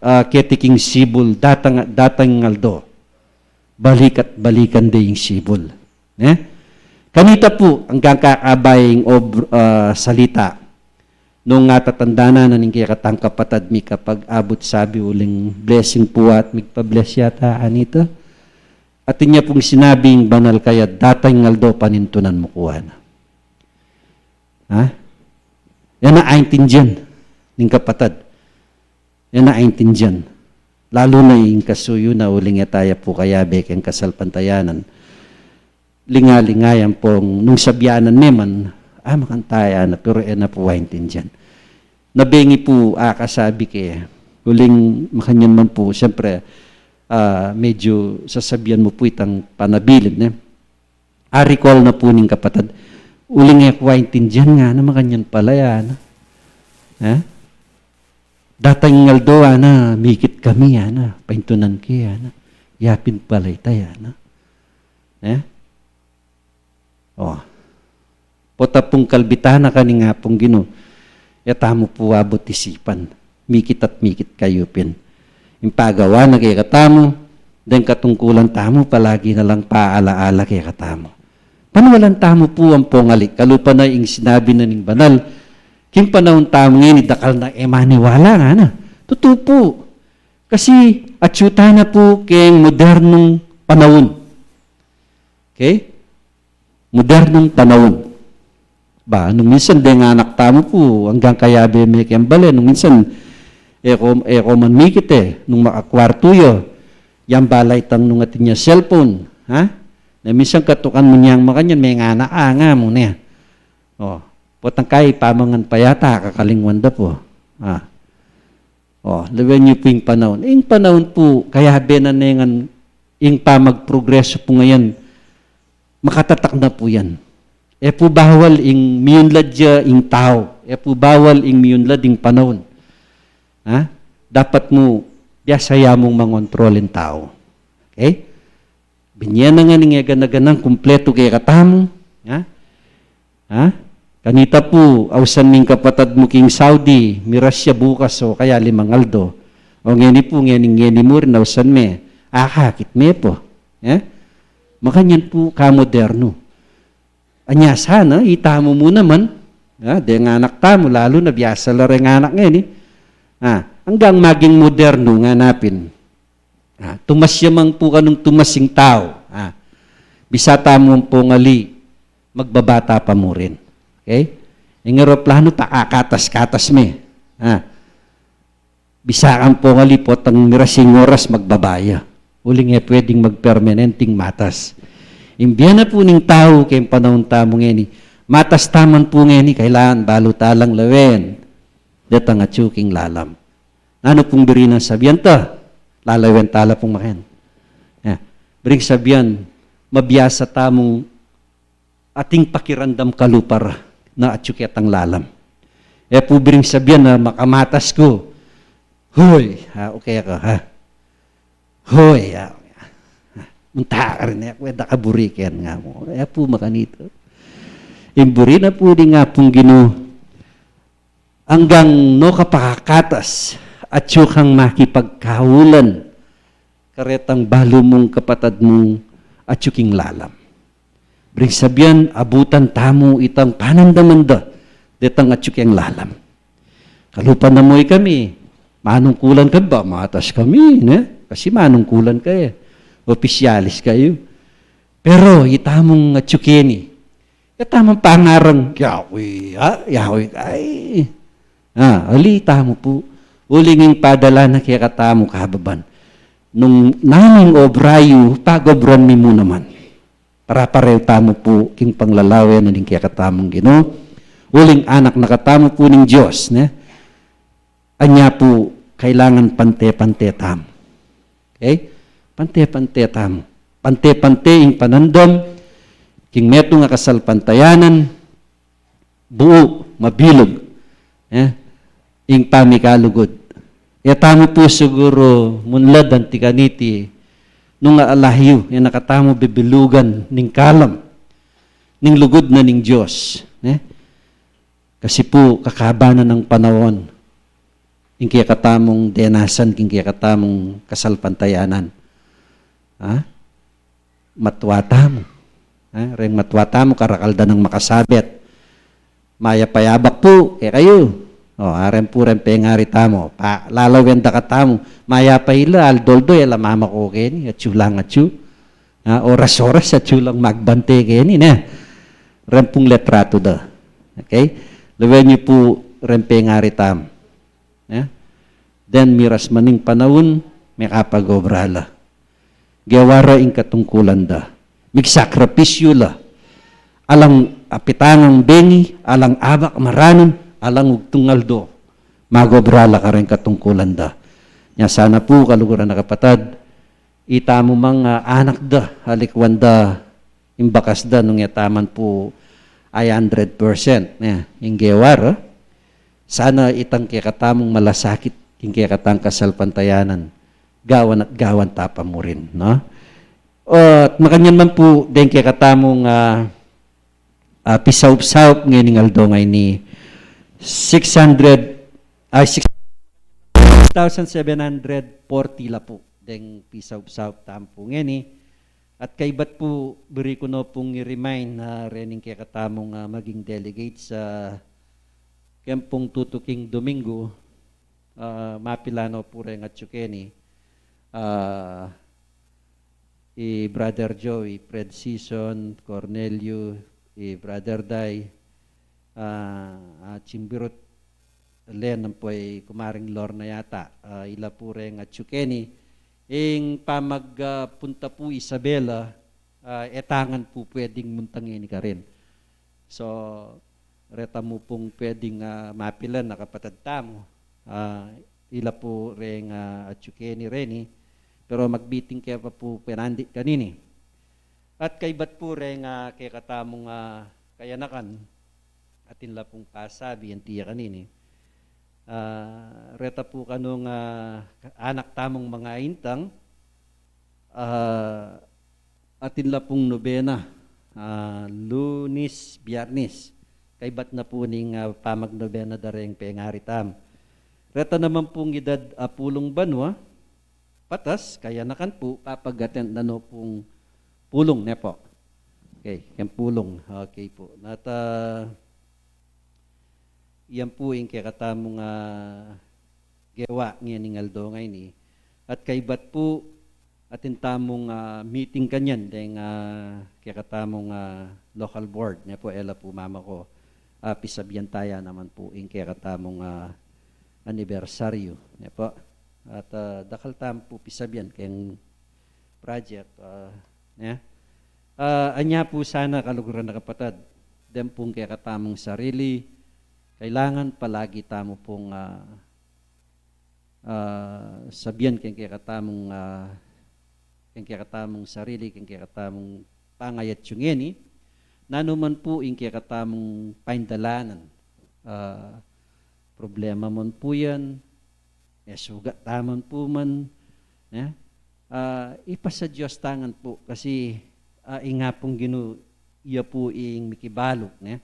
a, keti king sibul, datang, datang aldo, balik at balikan de ing sibul. Ne? Kanita pu, anggang kakabay ing ob-, a, salita. Nung atatandanan na ning kekatang kapatad mikapag-abut sabi uling blessing pu at migpa-bless yata, anita. Atin ya pung sinabing banal kaya, datang aldo panintunan mu ku, ana. Ha? Yan na aintindian ning kapatad. Yan na aintindian. Lalu na ing kasuyu na uling e taya pu kayabe keng kasalpantayanan. Linga-linga yan pung nung sabianan me man, a, makantaya na, pero e na pu aintindian. Na bengi pu akasabi ke, uling makanyan man pu, siyempre, a, medyo sasabian mu pu itang panabilin, ne? A-recall na pu ning kapatad. Uling e ku aintindian ngana, makanyan pala ya, ana. Ha? Datang aldo, ana, mikit kami, ana, paintunan ke, ana. Yapin pala ita, ana. Eh? O. Pota pung kalbitan na kani nga pung Ginu, e tamu pu abut isipan. Mikit at mikit kayu pin. Ing pagawa na kekatamu, deng katungkulan tamu, palagi na lang paala-ala kekatamu. Panwalan tamu pu ampong ali, kalupa na ing sinabi na ning banal, king panaun tamu ngeni dakal na e maniwala ngana. Tutu pu. Kasi atyu tana pu keng modernong panaun. Okay? Modernong panaun. Ba, nung minsan deng anak tamu pu, anggang kayabe me keng bale, nung minsan, e ko, e ko man mikit e, nung makakwartu ya, yang balay tang nung atin ya cellphone, ha? Na minsan katukan mu niyang makanyan, menganak ka, nga mu ne. O, potang kai pamangan pa yata, kakalingwan da pu. Ha? O, lawen yu pu ing panaun. Ing panaun pu, kayabe na ne ngan ing pamagprogreso pu ngayan, makatatak na pu yan. E pu bawal ing miyunlad ya ing tau. E pu bawal ing miyunlad ing panaun. Ha? Dapat mu, biasa ya mung mangontrol ing tau. Okay? Binye na ngan ing e gana-ganang kumpletu kekatamu. Ha? Ha? Kanita pu, ausan me ing kapatad mu king Saudi, miras ya bukas o kaya limang aldo. O ngeni pu, ngeni, ngeni mu rin, ausan me. Akakit me pu. Eh? Makanyan pu kamodernu. Anya sana, itamu mu naman, ha, deng anak tamu, lalu na biasa la reng anak ngeni. Ha, anggang maging modernu ngana pin. Ha, tumas ya man pu kanung tumas ing tau. Ha, bisa tamu ampong ali, magbabata pa mu rin. Okay? Ing eroplano pa, kakatas-katas me. Ha, bisa ka ampong ali, potang miras ing oras, magbaba ya. Uling e pwedeng magpermanenteng matas. Ing bie na pu ning tau keng panaun tamu ngeni, matas ta man pu ngeni, kailangan balu ta lang lawen detang atyu king lalam. Nanu pung buri nang sabian ta? Lalawen ta la pung makanyan. Ya. Buring sabian, mabiasa tamung ating pakiramdam kalupa ra na atyu ketang lalam. E pu buring sabian na makamatas ku. Hoy, ha, okay ka, ha? Hoy, ha? Munta ka rin, e ku e da ka buri ken nga mu. E pu makanita. Ing buri na pu ning Apung Ginu, anggang nu ka pakakatas, atyu kang makipagkaulan karetang balu mung kapatad mung atyu king lalam. Buring sabian, abutan tamu itang panandaman da detang atyu keng lalam. Kalupa na mu ikami, Manungkulan ka ba? Matas kami, ne? Kasi manungkulan ka e. Opisyalis kayu. Pero itamung atyu keni, itamung pangarang, yawi, ha? Yawi, ay. Ah, ali tamu pu. Uling ing padala na kekatamu kababan, nung nanung obra yu, pagobran mi mu naman. Para parehu tamu pu king panglalawe na ning kekatamung Ginu. Uling anak na katamu pu ning Dios, ne? Anya pu, kailangan pante-pante tamu. Okay? Pante-pante tamu. Pante-pante ing panandam king metung a kasalpantayanan, buu, mabilug, e, ing pamikalugud. E tamu pu siguru munlad anti kaniti, nung aalayu, e na katamu bibilugan ning kalam ning lugud na ning Dios, e. Kasi pu, kakaba na nang panaun ing kekatamung denasan king kekatamung kasalpantayanan. Ha? Matua tamu. Ha? Reng matua tamu, karakal da nang makasabet. Mayap a abak pu kekayu. O, areng pu reng pengari tamu. Pa, lalawen da katamu. Mayap a ila, aldo-aldo, e la mamako keni, atyu lang atyu. Ha? Oras-oras, atyu lang magbante keni, ne? Reng pung litratu da. Okay? Lawen yu pu reng pengari tamu. Ne? Then, miras man ing panaun, mekapag-obra la. Gewa ra ing katungkulan da. Migsakripisyu la. Alang apitangang bengi, alang abak maranun, alang ugtung aldo, mag-obra la kareng katungkulan da. Nya sana pu, kaluguran a kapatad, itamu mang, ah, anak da, alikwan da ing bakas da nung e ta man pu a hundred percent, ne, ing gewa ra. Sana itang kekatamung malasakit king kekatang kasalpantayanan, gawan at gawan ta pa murin, no? At makanyan man pu deng kekatamung, ah, ah, pisaup-saup ngening aldo ngeni, six hundred, ay, six, six thousand seven hundred forty la pu deng pisaup-saup tamu pu ngeni. At kaybat pu, buri ku no pung i-remind, ah, rening kekatamung, ah, maging delegates, ah, keng pung tutuking Domingo, ah, mapilan no pu reng atyu keni, ah, i Brother Joe, i Fred Season, Cornelio, i Brother Dai, ah, ah, Chimbirut, Len, ampo i Kumaring Lorna yata, ah, ila pu reng atyu keni, ing pamag, ah, punta pu Isabela, ah, e ta ngan pu pweding munta ngeni karin. So, reta mu pung pweding, ah, mapilan a kapatad tamu, ah, ila pu reng, ah, atyu keni reni, pero magbiting ke pa pu penandi kanini. At kaybat pu reng, ah, kekatamung, ah, kayanakan, atin la pung pasabi anti ya kanini. Ah, reta pu kanung, ah, anak tamung mangaintang, ah, atin la pung nobena, ah, Lunis, Biyernes. Kaybat na pu ning, ah, pamagnobena da reng pengari tamu. Reta naman pung idad, ah, pulung banua patas, kayanakan pu, papag-attend na no pung pulung, ne pu? Okay, keng pulung. Okay pu. At, ah, yan pu ing kekatamung, ah, gewa ngening aldo ngeni. At kaybat pu, atin tamung, ah, meeting kanyan deng, ah, kekatamung, ah, local board, ne pu, e la pu mamako. Ah, pisabian ta ya naman pu ing kekatamung, ah, anibersaryu, ne pu. At, ah, dakal tamu pu pisabian keng project, ah, ne? Ah, anya pu sana, kaluguran a kapatad, den pung kekatamung sarili, kailangan palagi tamu pung, ah, ah, sabian keng kekatamung, ah, keng kekatamung sarili, keng kekatamung pangayatsu ngeni, nanu man pu ing kekatamung paindalanan, ah, problema man pu yan, e, sugat ta man pu man, ne? Ah, ipasa Dios ta ngan pu, kasi, ah, ing Apung Ginu, iya pu ing mikibalu, ne?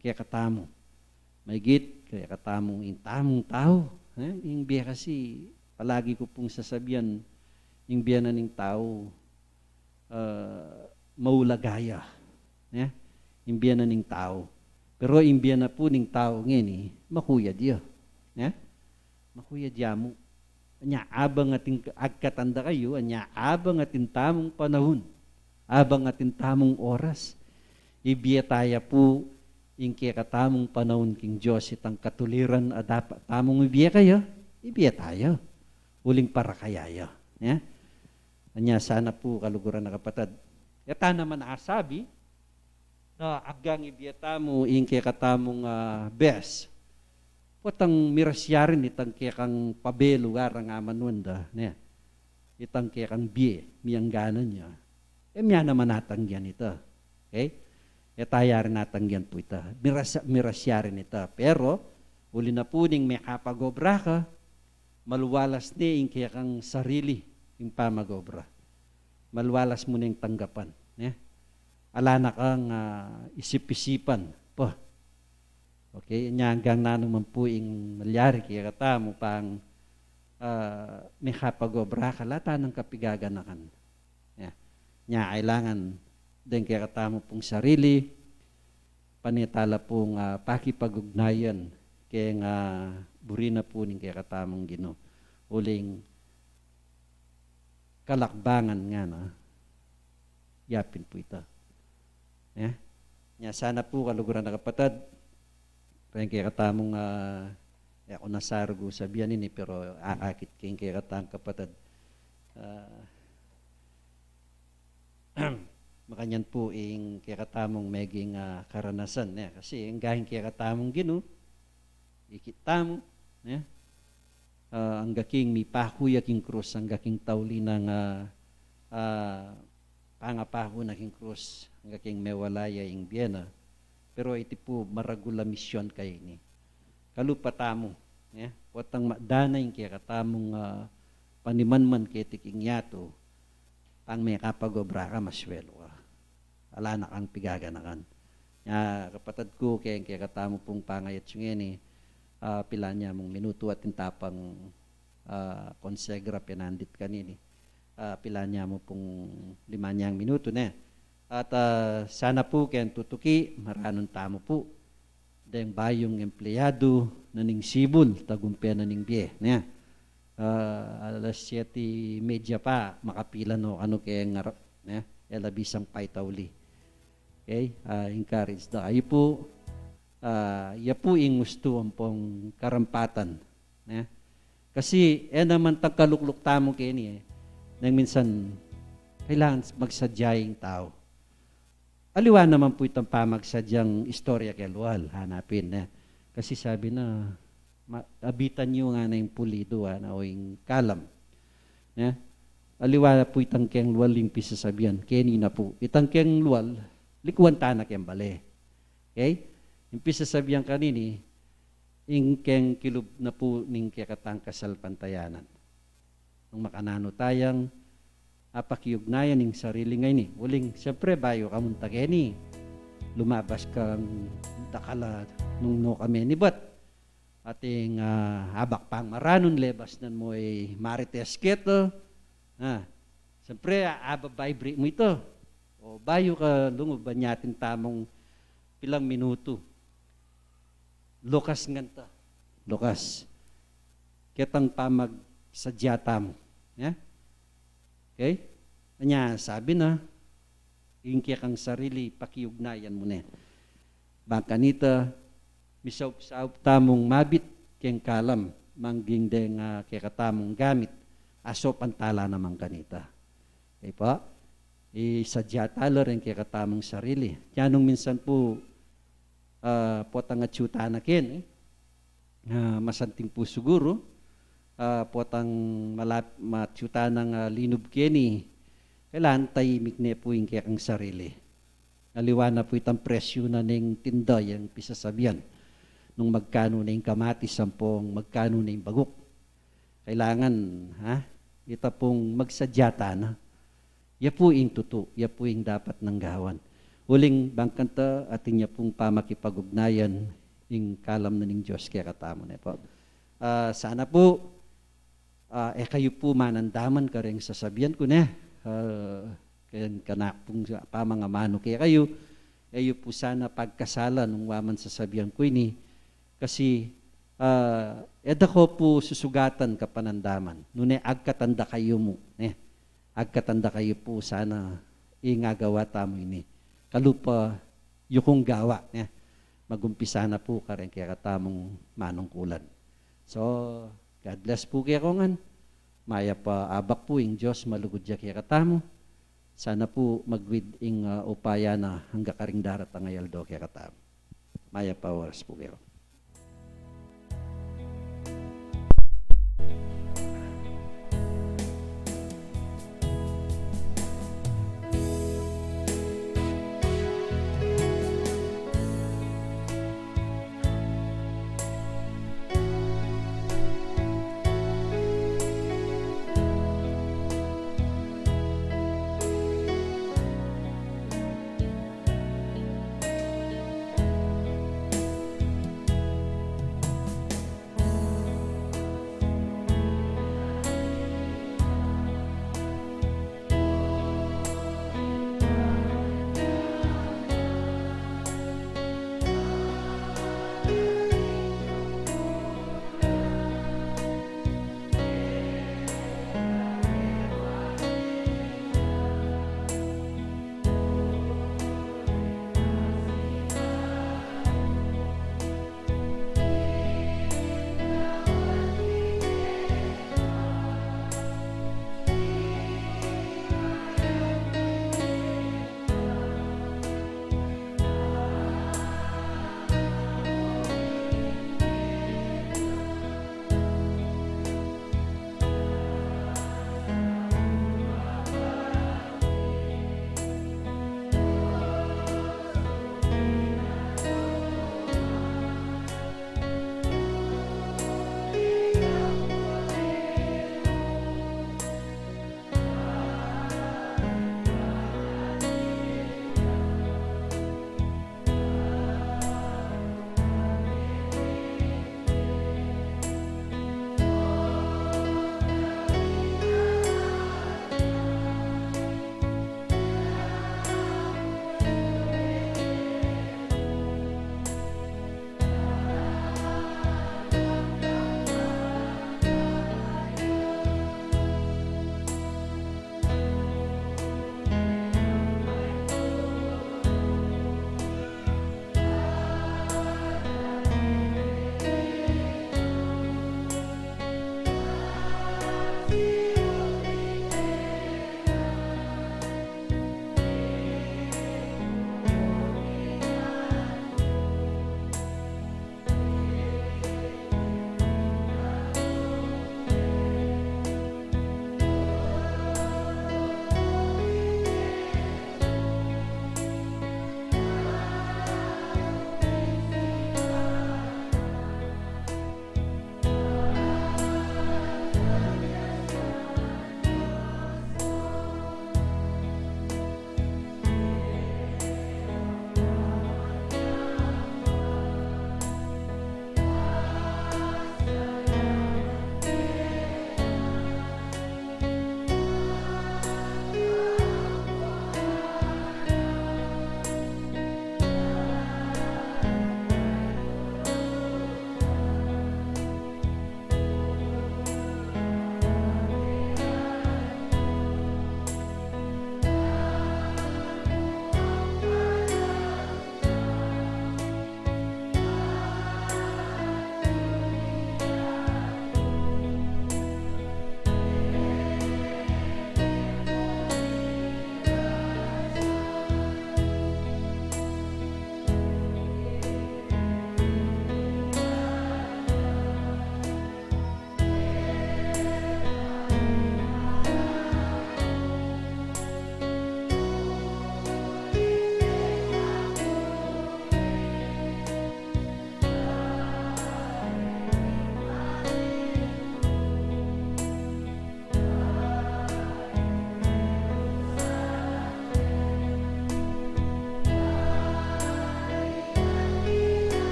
Kekatamu. Maigit, kekatamung ing tamung tau, ne? Ing bie kasi, palagi ku pung sasabian, ing bie na ning tau, ah, maulaga ya, ne? Ing bie na ning tau. Pero ing bie na pu ning tau ngeni, makuyad ya, ne? Makuya dia mu. Anya, abang atin agkatan da kayu, anya, abang atin tamung panaun, abang atin tamung oras, ibie taya pu ing kekatamung panaun king Dios, itang katuliran a dapat tamung ibie kaya, ibie taya. Uling para kaya ya. Ya? Anya, sana pu kaluguran a kapatad. E ta naman asabi, na aggang ibie tamu ing kekatamung, ah, best. Potang mirasya rin itang kekang pabelu, garang amanuan da, ne? Itang kekang bie, miyangganan ya. E, mia naman atanggian ita. Okay? E taya rin atanggian pu ita. Mirasya, mirasya rin ita. Pero, uli na pu ning mekapag-obra ka, maluwalas ne ing kekang sarili, ing pamag-obra. Maluwalas mu neng tanggapan, ne? Ala na kang, ah, isip-isipan. Pah. Okay, nya anggang nanu man pu ing malyari kekatamu pang, ah, mekapag-obra ka, ala ta nang kapigaganakan. Ya. Nya, kailangan deng kekatamu pung sarili, pane tala pung, ah, pakipag-ugnayan keng, ah, buri na pu ning kekatamung Ginu. Uling kalakbangan ngana, yapin pu ita. Ya? Nya sana pu kaluguran a kapatad, reng kekatamung, ah, e ku na sarugu sabian ini, pero akakit keng kekatang kapatad. Ah, makanyan pu ing kekatamung meging, ah, karanasan, ne? Kasi angga ing kekatamung Ginu, ikit tamu, ne? Ah, angga king mipaku ya king krus, angga king tauli nang, ah, ah, pangapaku na king krus, angga king mewala ya ing bie na. Pero iti pu maragul a misyon kaya ini. Kalupa tamu, ne? Potang ma-, dana ing kekatamung, ah, panimanman keti king yatu, pang mekapag-obra ka, maswelu ka. Ala na kang pigaganakan. Nya, kapatad ku, keng kekatamu pung pangayatsu ngeni, ah, pilan ya mung minutu atin ta pang, ah, konsegra penandit kanini. Ah, pilan ya mu pung liman yang minutu, ne? At, ah, sana pu keng tutuki, maranun tamu pu deng bayung empleyadu na ning sibul, tagumpe na ning bie, ne? Ah, alas siyete y media pa, makapila no kanu keng arap, ne? E la bisang pay tauli. Okay? Ah, encourage da kayu pu. Ah, ya pu ing ustu ampong karampatan, ne? Kasi e naman tang kalukluk tamu keni, e. Neng minsan, kailangan magsadya ing tau. Aliwa naman pu itang pamagsadyang istorya keng lual, hanapin, ne? Kasi sabi na, ma-, abitan yu ngana ing pulidu, ana, o ing kalam, ne? Aliwa pu itang keng lual ing pisasabian, keni na pu. Itang keng lual, likuan ta na keng bale. Okay? Ing pisasabian kanini, ing keng kilub na pu ning kekatang kasalpantayanan. Nung makananu tayang apakiugnayan ing sarili ngeni. Uling, siyempre, bayu ka munta keni, lumabas kang dakal a nung no ka menibat. Ating, ah, abak pang maranun, lebas nan mu i Marites keto. Ah, siyempre, ababaybri mu ita. O bayu ka lungub, anya atin tamung pilang minutu. Lukas ngan ta. Lukas. Ketang pamagsadya tamu. Ya? Okay? Anya, sabi na, ing kekang sarili, pakiugnayan mu ne. Bang kanita, misaup-saup tamung mabit keng kalam, mangging deng, ah, kekatamung gamit, asopan tala naman kanita. Okay po? Isadya tala reng kekatamung sarili. Kaya nung minsan pu, ah, potang atyu tana keni, ah, masanting pu siguru, ah, potang malap-, matyu tanang, ah, linub keni, kailangan taimik ne pu ing kekang sarili. Aliwa na pu itang presyu na ning tinda, yang pisasabian nung magkanu ne ing kamatis ampong magkanu ne ing baguk. Kailangan, ha? Ita pung magsadya tana. Ya pu ing tutu, ya pu ing dapat nang gawan. Uling bang kanita atin ya pung pamakipag-ugnayan ing kalam na ning Dios kekatamu, ne po? Ah, sana pu, ah, e kayu pu manandaman kareng sasabian ku, ne? Ah, keng kanakung pamangamanu kekayu, e yu pu sana pagkasalan nung wa man sasabian ku ini, kasi Ah, e da ko pu susugatan kapanandaman, nune agkatan da kayu mu, ne? Agkatan da kayu pu sana ing agawa tamu ini. Kalupa yu kung gawa, ne? Magumpisa na pu kareng kekatamung manungkulan. So, God bless pu kekongan. Mayap a abak pu, ing Dios malugud ya kekatamu. Sana pu magwid ing, ah, upaya na angga karing daratang a aldo kekatamu. Mayap a oras pu kekongan.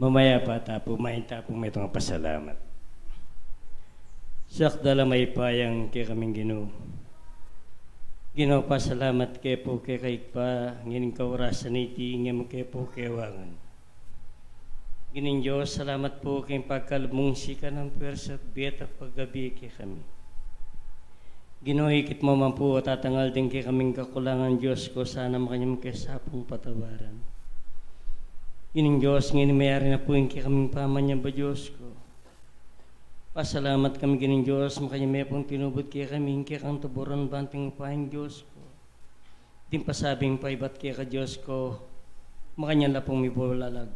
Mayap a tapu, mayap a tapu, metung a pasalamat. Sakdal a mayupayang kekaming Ginu. Ginu, pasalamat ke pu keka Ibpa, ngening kaorasan a iti, ngeni mu ke pu kewangan. Ginung Dios, salamat pu king pagkalub mung sikan ning puersa at bie at pagabie kekami. Ginu, ikit mu man pu at tatangal ding kekaming kakulangan, Dios ku, sana makanyan mu ke sa pung patawaran. Ginung Dios, ngeni meyari na pu ing kekaming pamanyamba, Dios ku. Pasalamat kami, Ginung Dios, makanyan me pung tinubud kekami ing kekang tuburan banting upayang, Dios ku. Ding pasabing paibat keka, Dios ku, makanyan la pung mibulalag.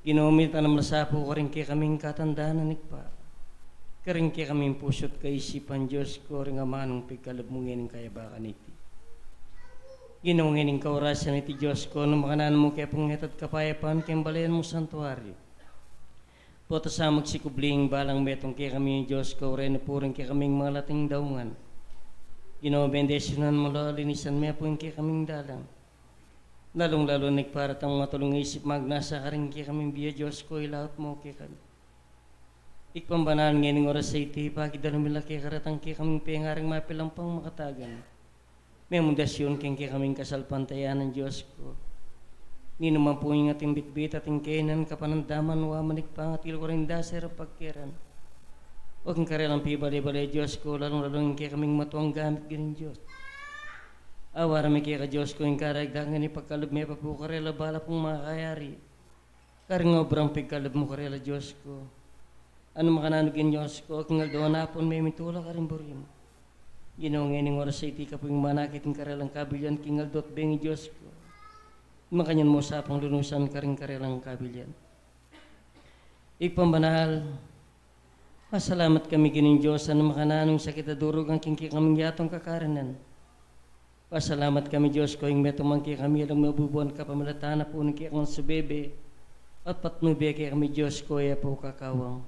Ginu, mitanam la sa pu karing kekaming katandanan, Ibpa, karing kekaming pusu at kaisipan, Dios ku, ring amanung pigkalub mu ngening kayabakan iti. Ginu, ngening kaorasan iti, Dios ku, nung makananu mu ke pung ngetad kapayapan keng balen mung santuario. Potang sa magsikubli ing balang metung kekami, Dios ku, reni pu ring kekaming malating daungan. Ginu, bendisyunan mu la, linisan me pu ing kekaming dalan. Lalung-lalu na ing para tang matulung isip magnasa karing kekaming bie, Dios ku, ilaut mu kekami. Ibpang banal, ngening oras a iti, pakidalumi la keka retang kekaming pengaring mapilan pang makatagan. Memundasyun keng kekaming kasalpantayanan, Dios ku. Ninuman pu ing ating bitbit at ing kainan kapanandaman, wa man ing pangatil karing dase rang pagkeran. O king karelang pibale-bale, Dios ku, lalung-lalu ing kekaming matuang gamit, Ginung Dios. Awara mi keka, Dios ku, ing karagdagan ning pagkalub me pa pu karela bala pung makayari karing obrang pigkalub mu karela, Dios ku. Nung makananu, Ginung Dios ku, king aldo nang pun me mitula karing buri mu. Ginu, ngening oras a iti ka pu ing manakit king karelang kabilian king aldo at bengi, Dios ku. Makanyan mu sa pung lunusan karing karelang kabilian. Ibpang banal, pasalamat kami, Ginung Dios, nung makananu ing sakit a durugan king kekaming yatung kakarinan. Pasalamat kami, Dios ku, ing metung man kekami alang mabubuan kapamilatan na pu ning kekang subebe at patnube kekami, Dios ku, e pu kakawang.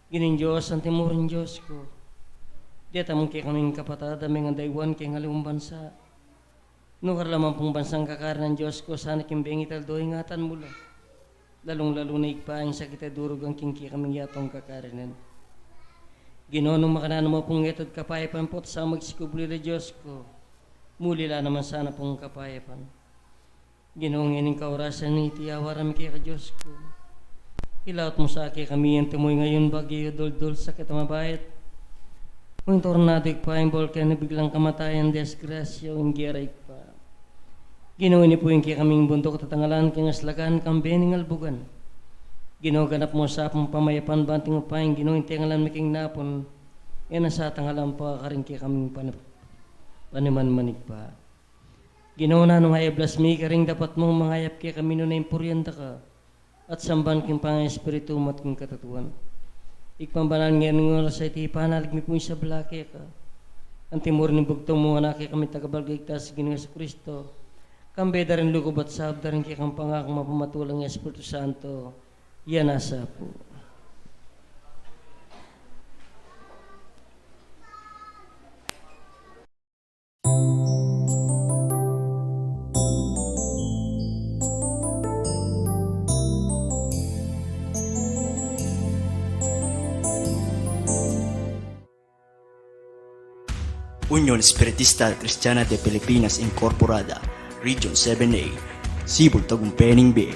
Ginung Dios, anti murin, Dios ku, deta man kekaming kapatad a mengandaywan keng aliwang bansa. Nung karela man pung bansang kakarinan, Dios ku, sana king bengi at aldo ingatan mu la. Lalung-lalu na, Ibpa, ing sakit a durugan king kekaming yatung kakarinan. Ginu, nung makananu mu pung ngetad kapayapan potang sa magsikubli la, Dios ku, muli la naman sana pung kapayapan. Ginu, ngening kaorasan a iti, awara mi keka, Dios ku. Ilaut mu sa kekami anti mu ing ngayun bagyu, duldul, sakit a mabayat, o ing tornado, Ibpa, ing bolkan, ing biglang kamatayan, desgrasya, o ing gera, Ibpa. Ginu, ini pu ing kekaming bunduk tatangalan king aslagan kambe ning albugan. Ginu, ganap mu sa pung pamayapan banting upayang, Ginu, ing tengalan mi king napun, e na sa tangalan pa karing kekaming pan-, paniman, Ibpa. Ginu, nanu ing ayablas mi karing dapat mung mangayap kekami nune ing purian da ka at samban king pangaespiritu mu at king katatuan. Ibpang banal, ngening oras a iti, panalig mi pu ing sabla keka. Anti murin ing bugtung mung Anak, kekaming Tagapagligtas, Ginu Jesucristo, kambe da ring lugub at sabla da ring kekang pangakung mapamatul a Espiritu Santo, iya na sa pu. Union Espiritista Cristiana de Pilipinas Incorporada, Region seven A, Cebu, Tagumpay ning Bie.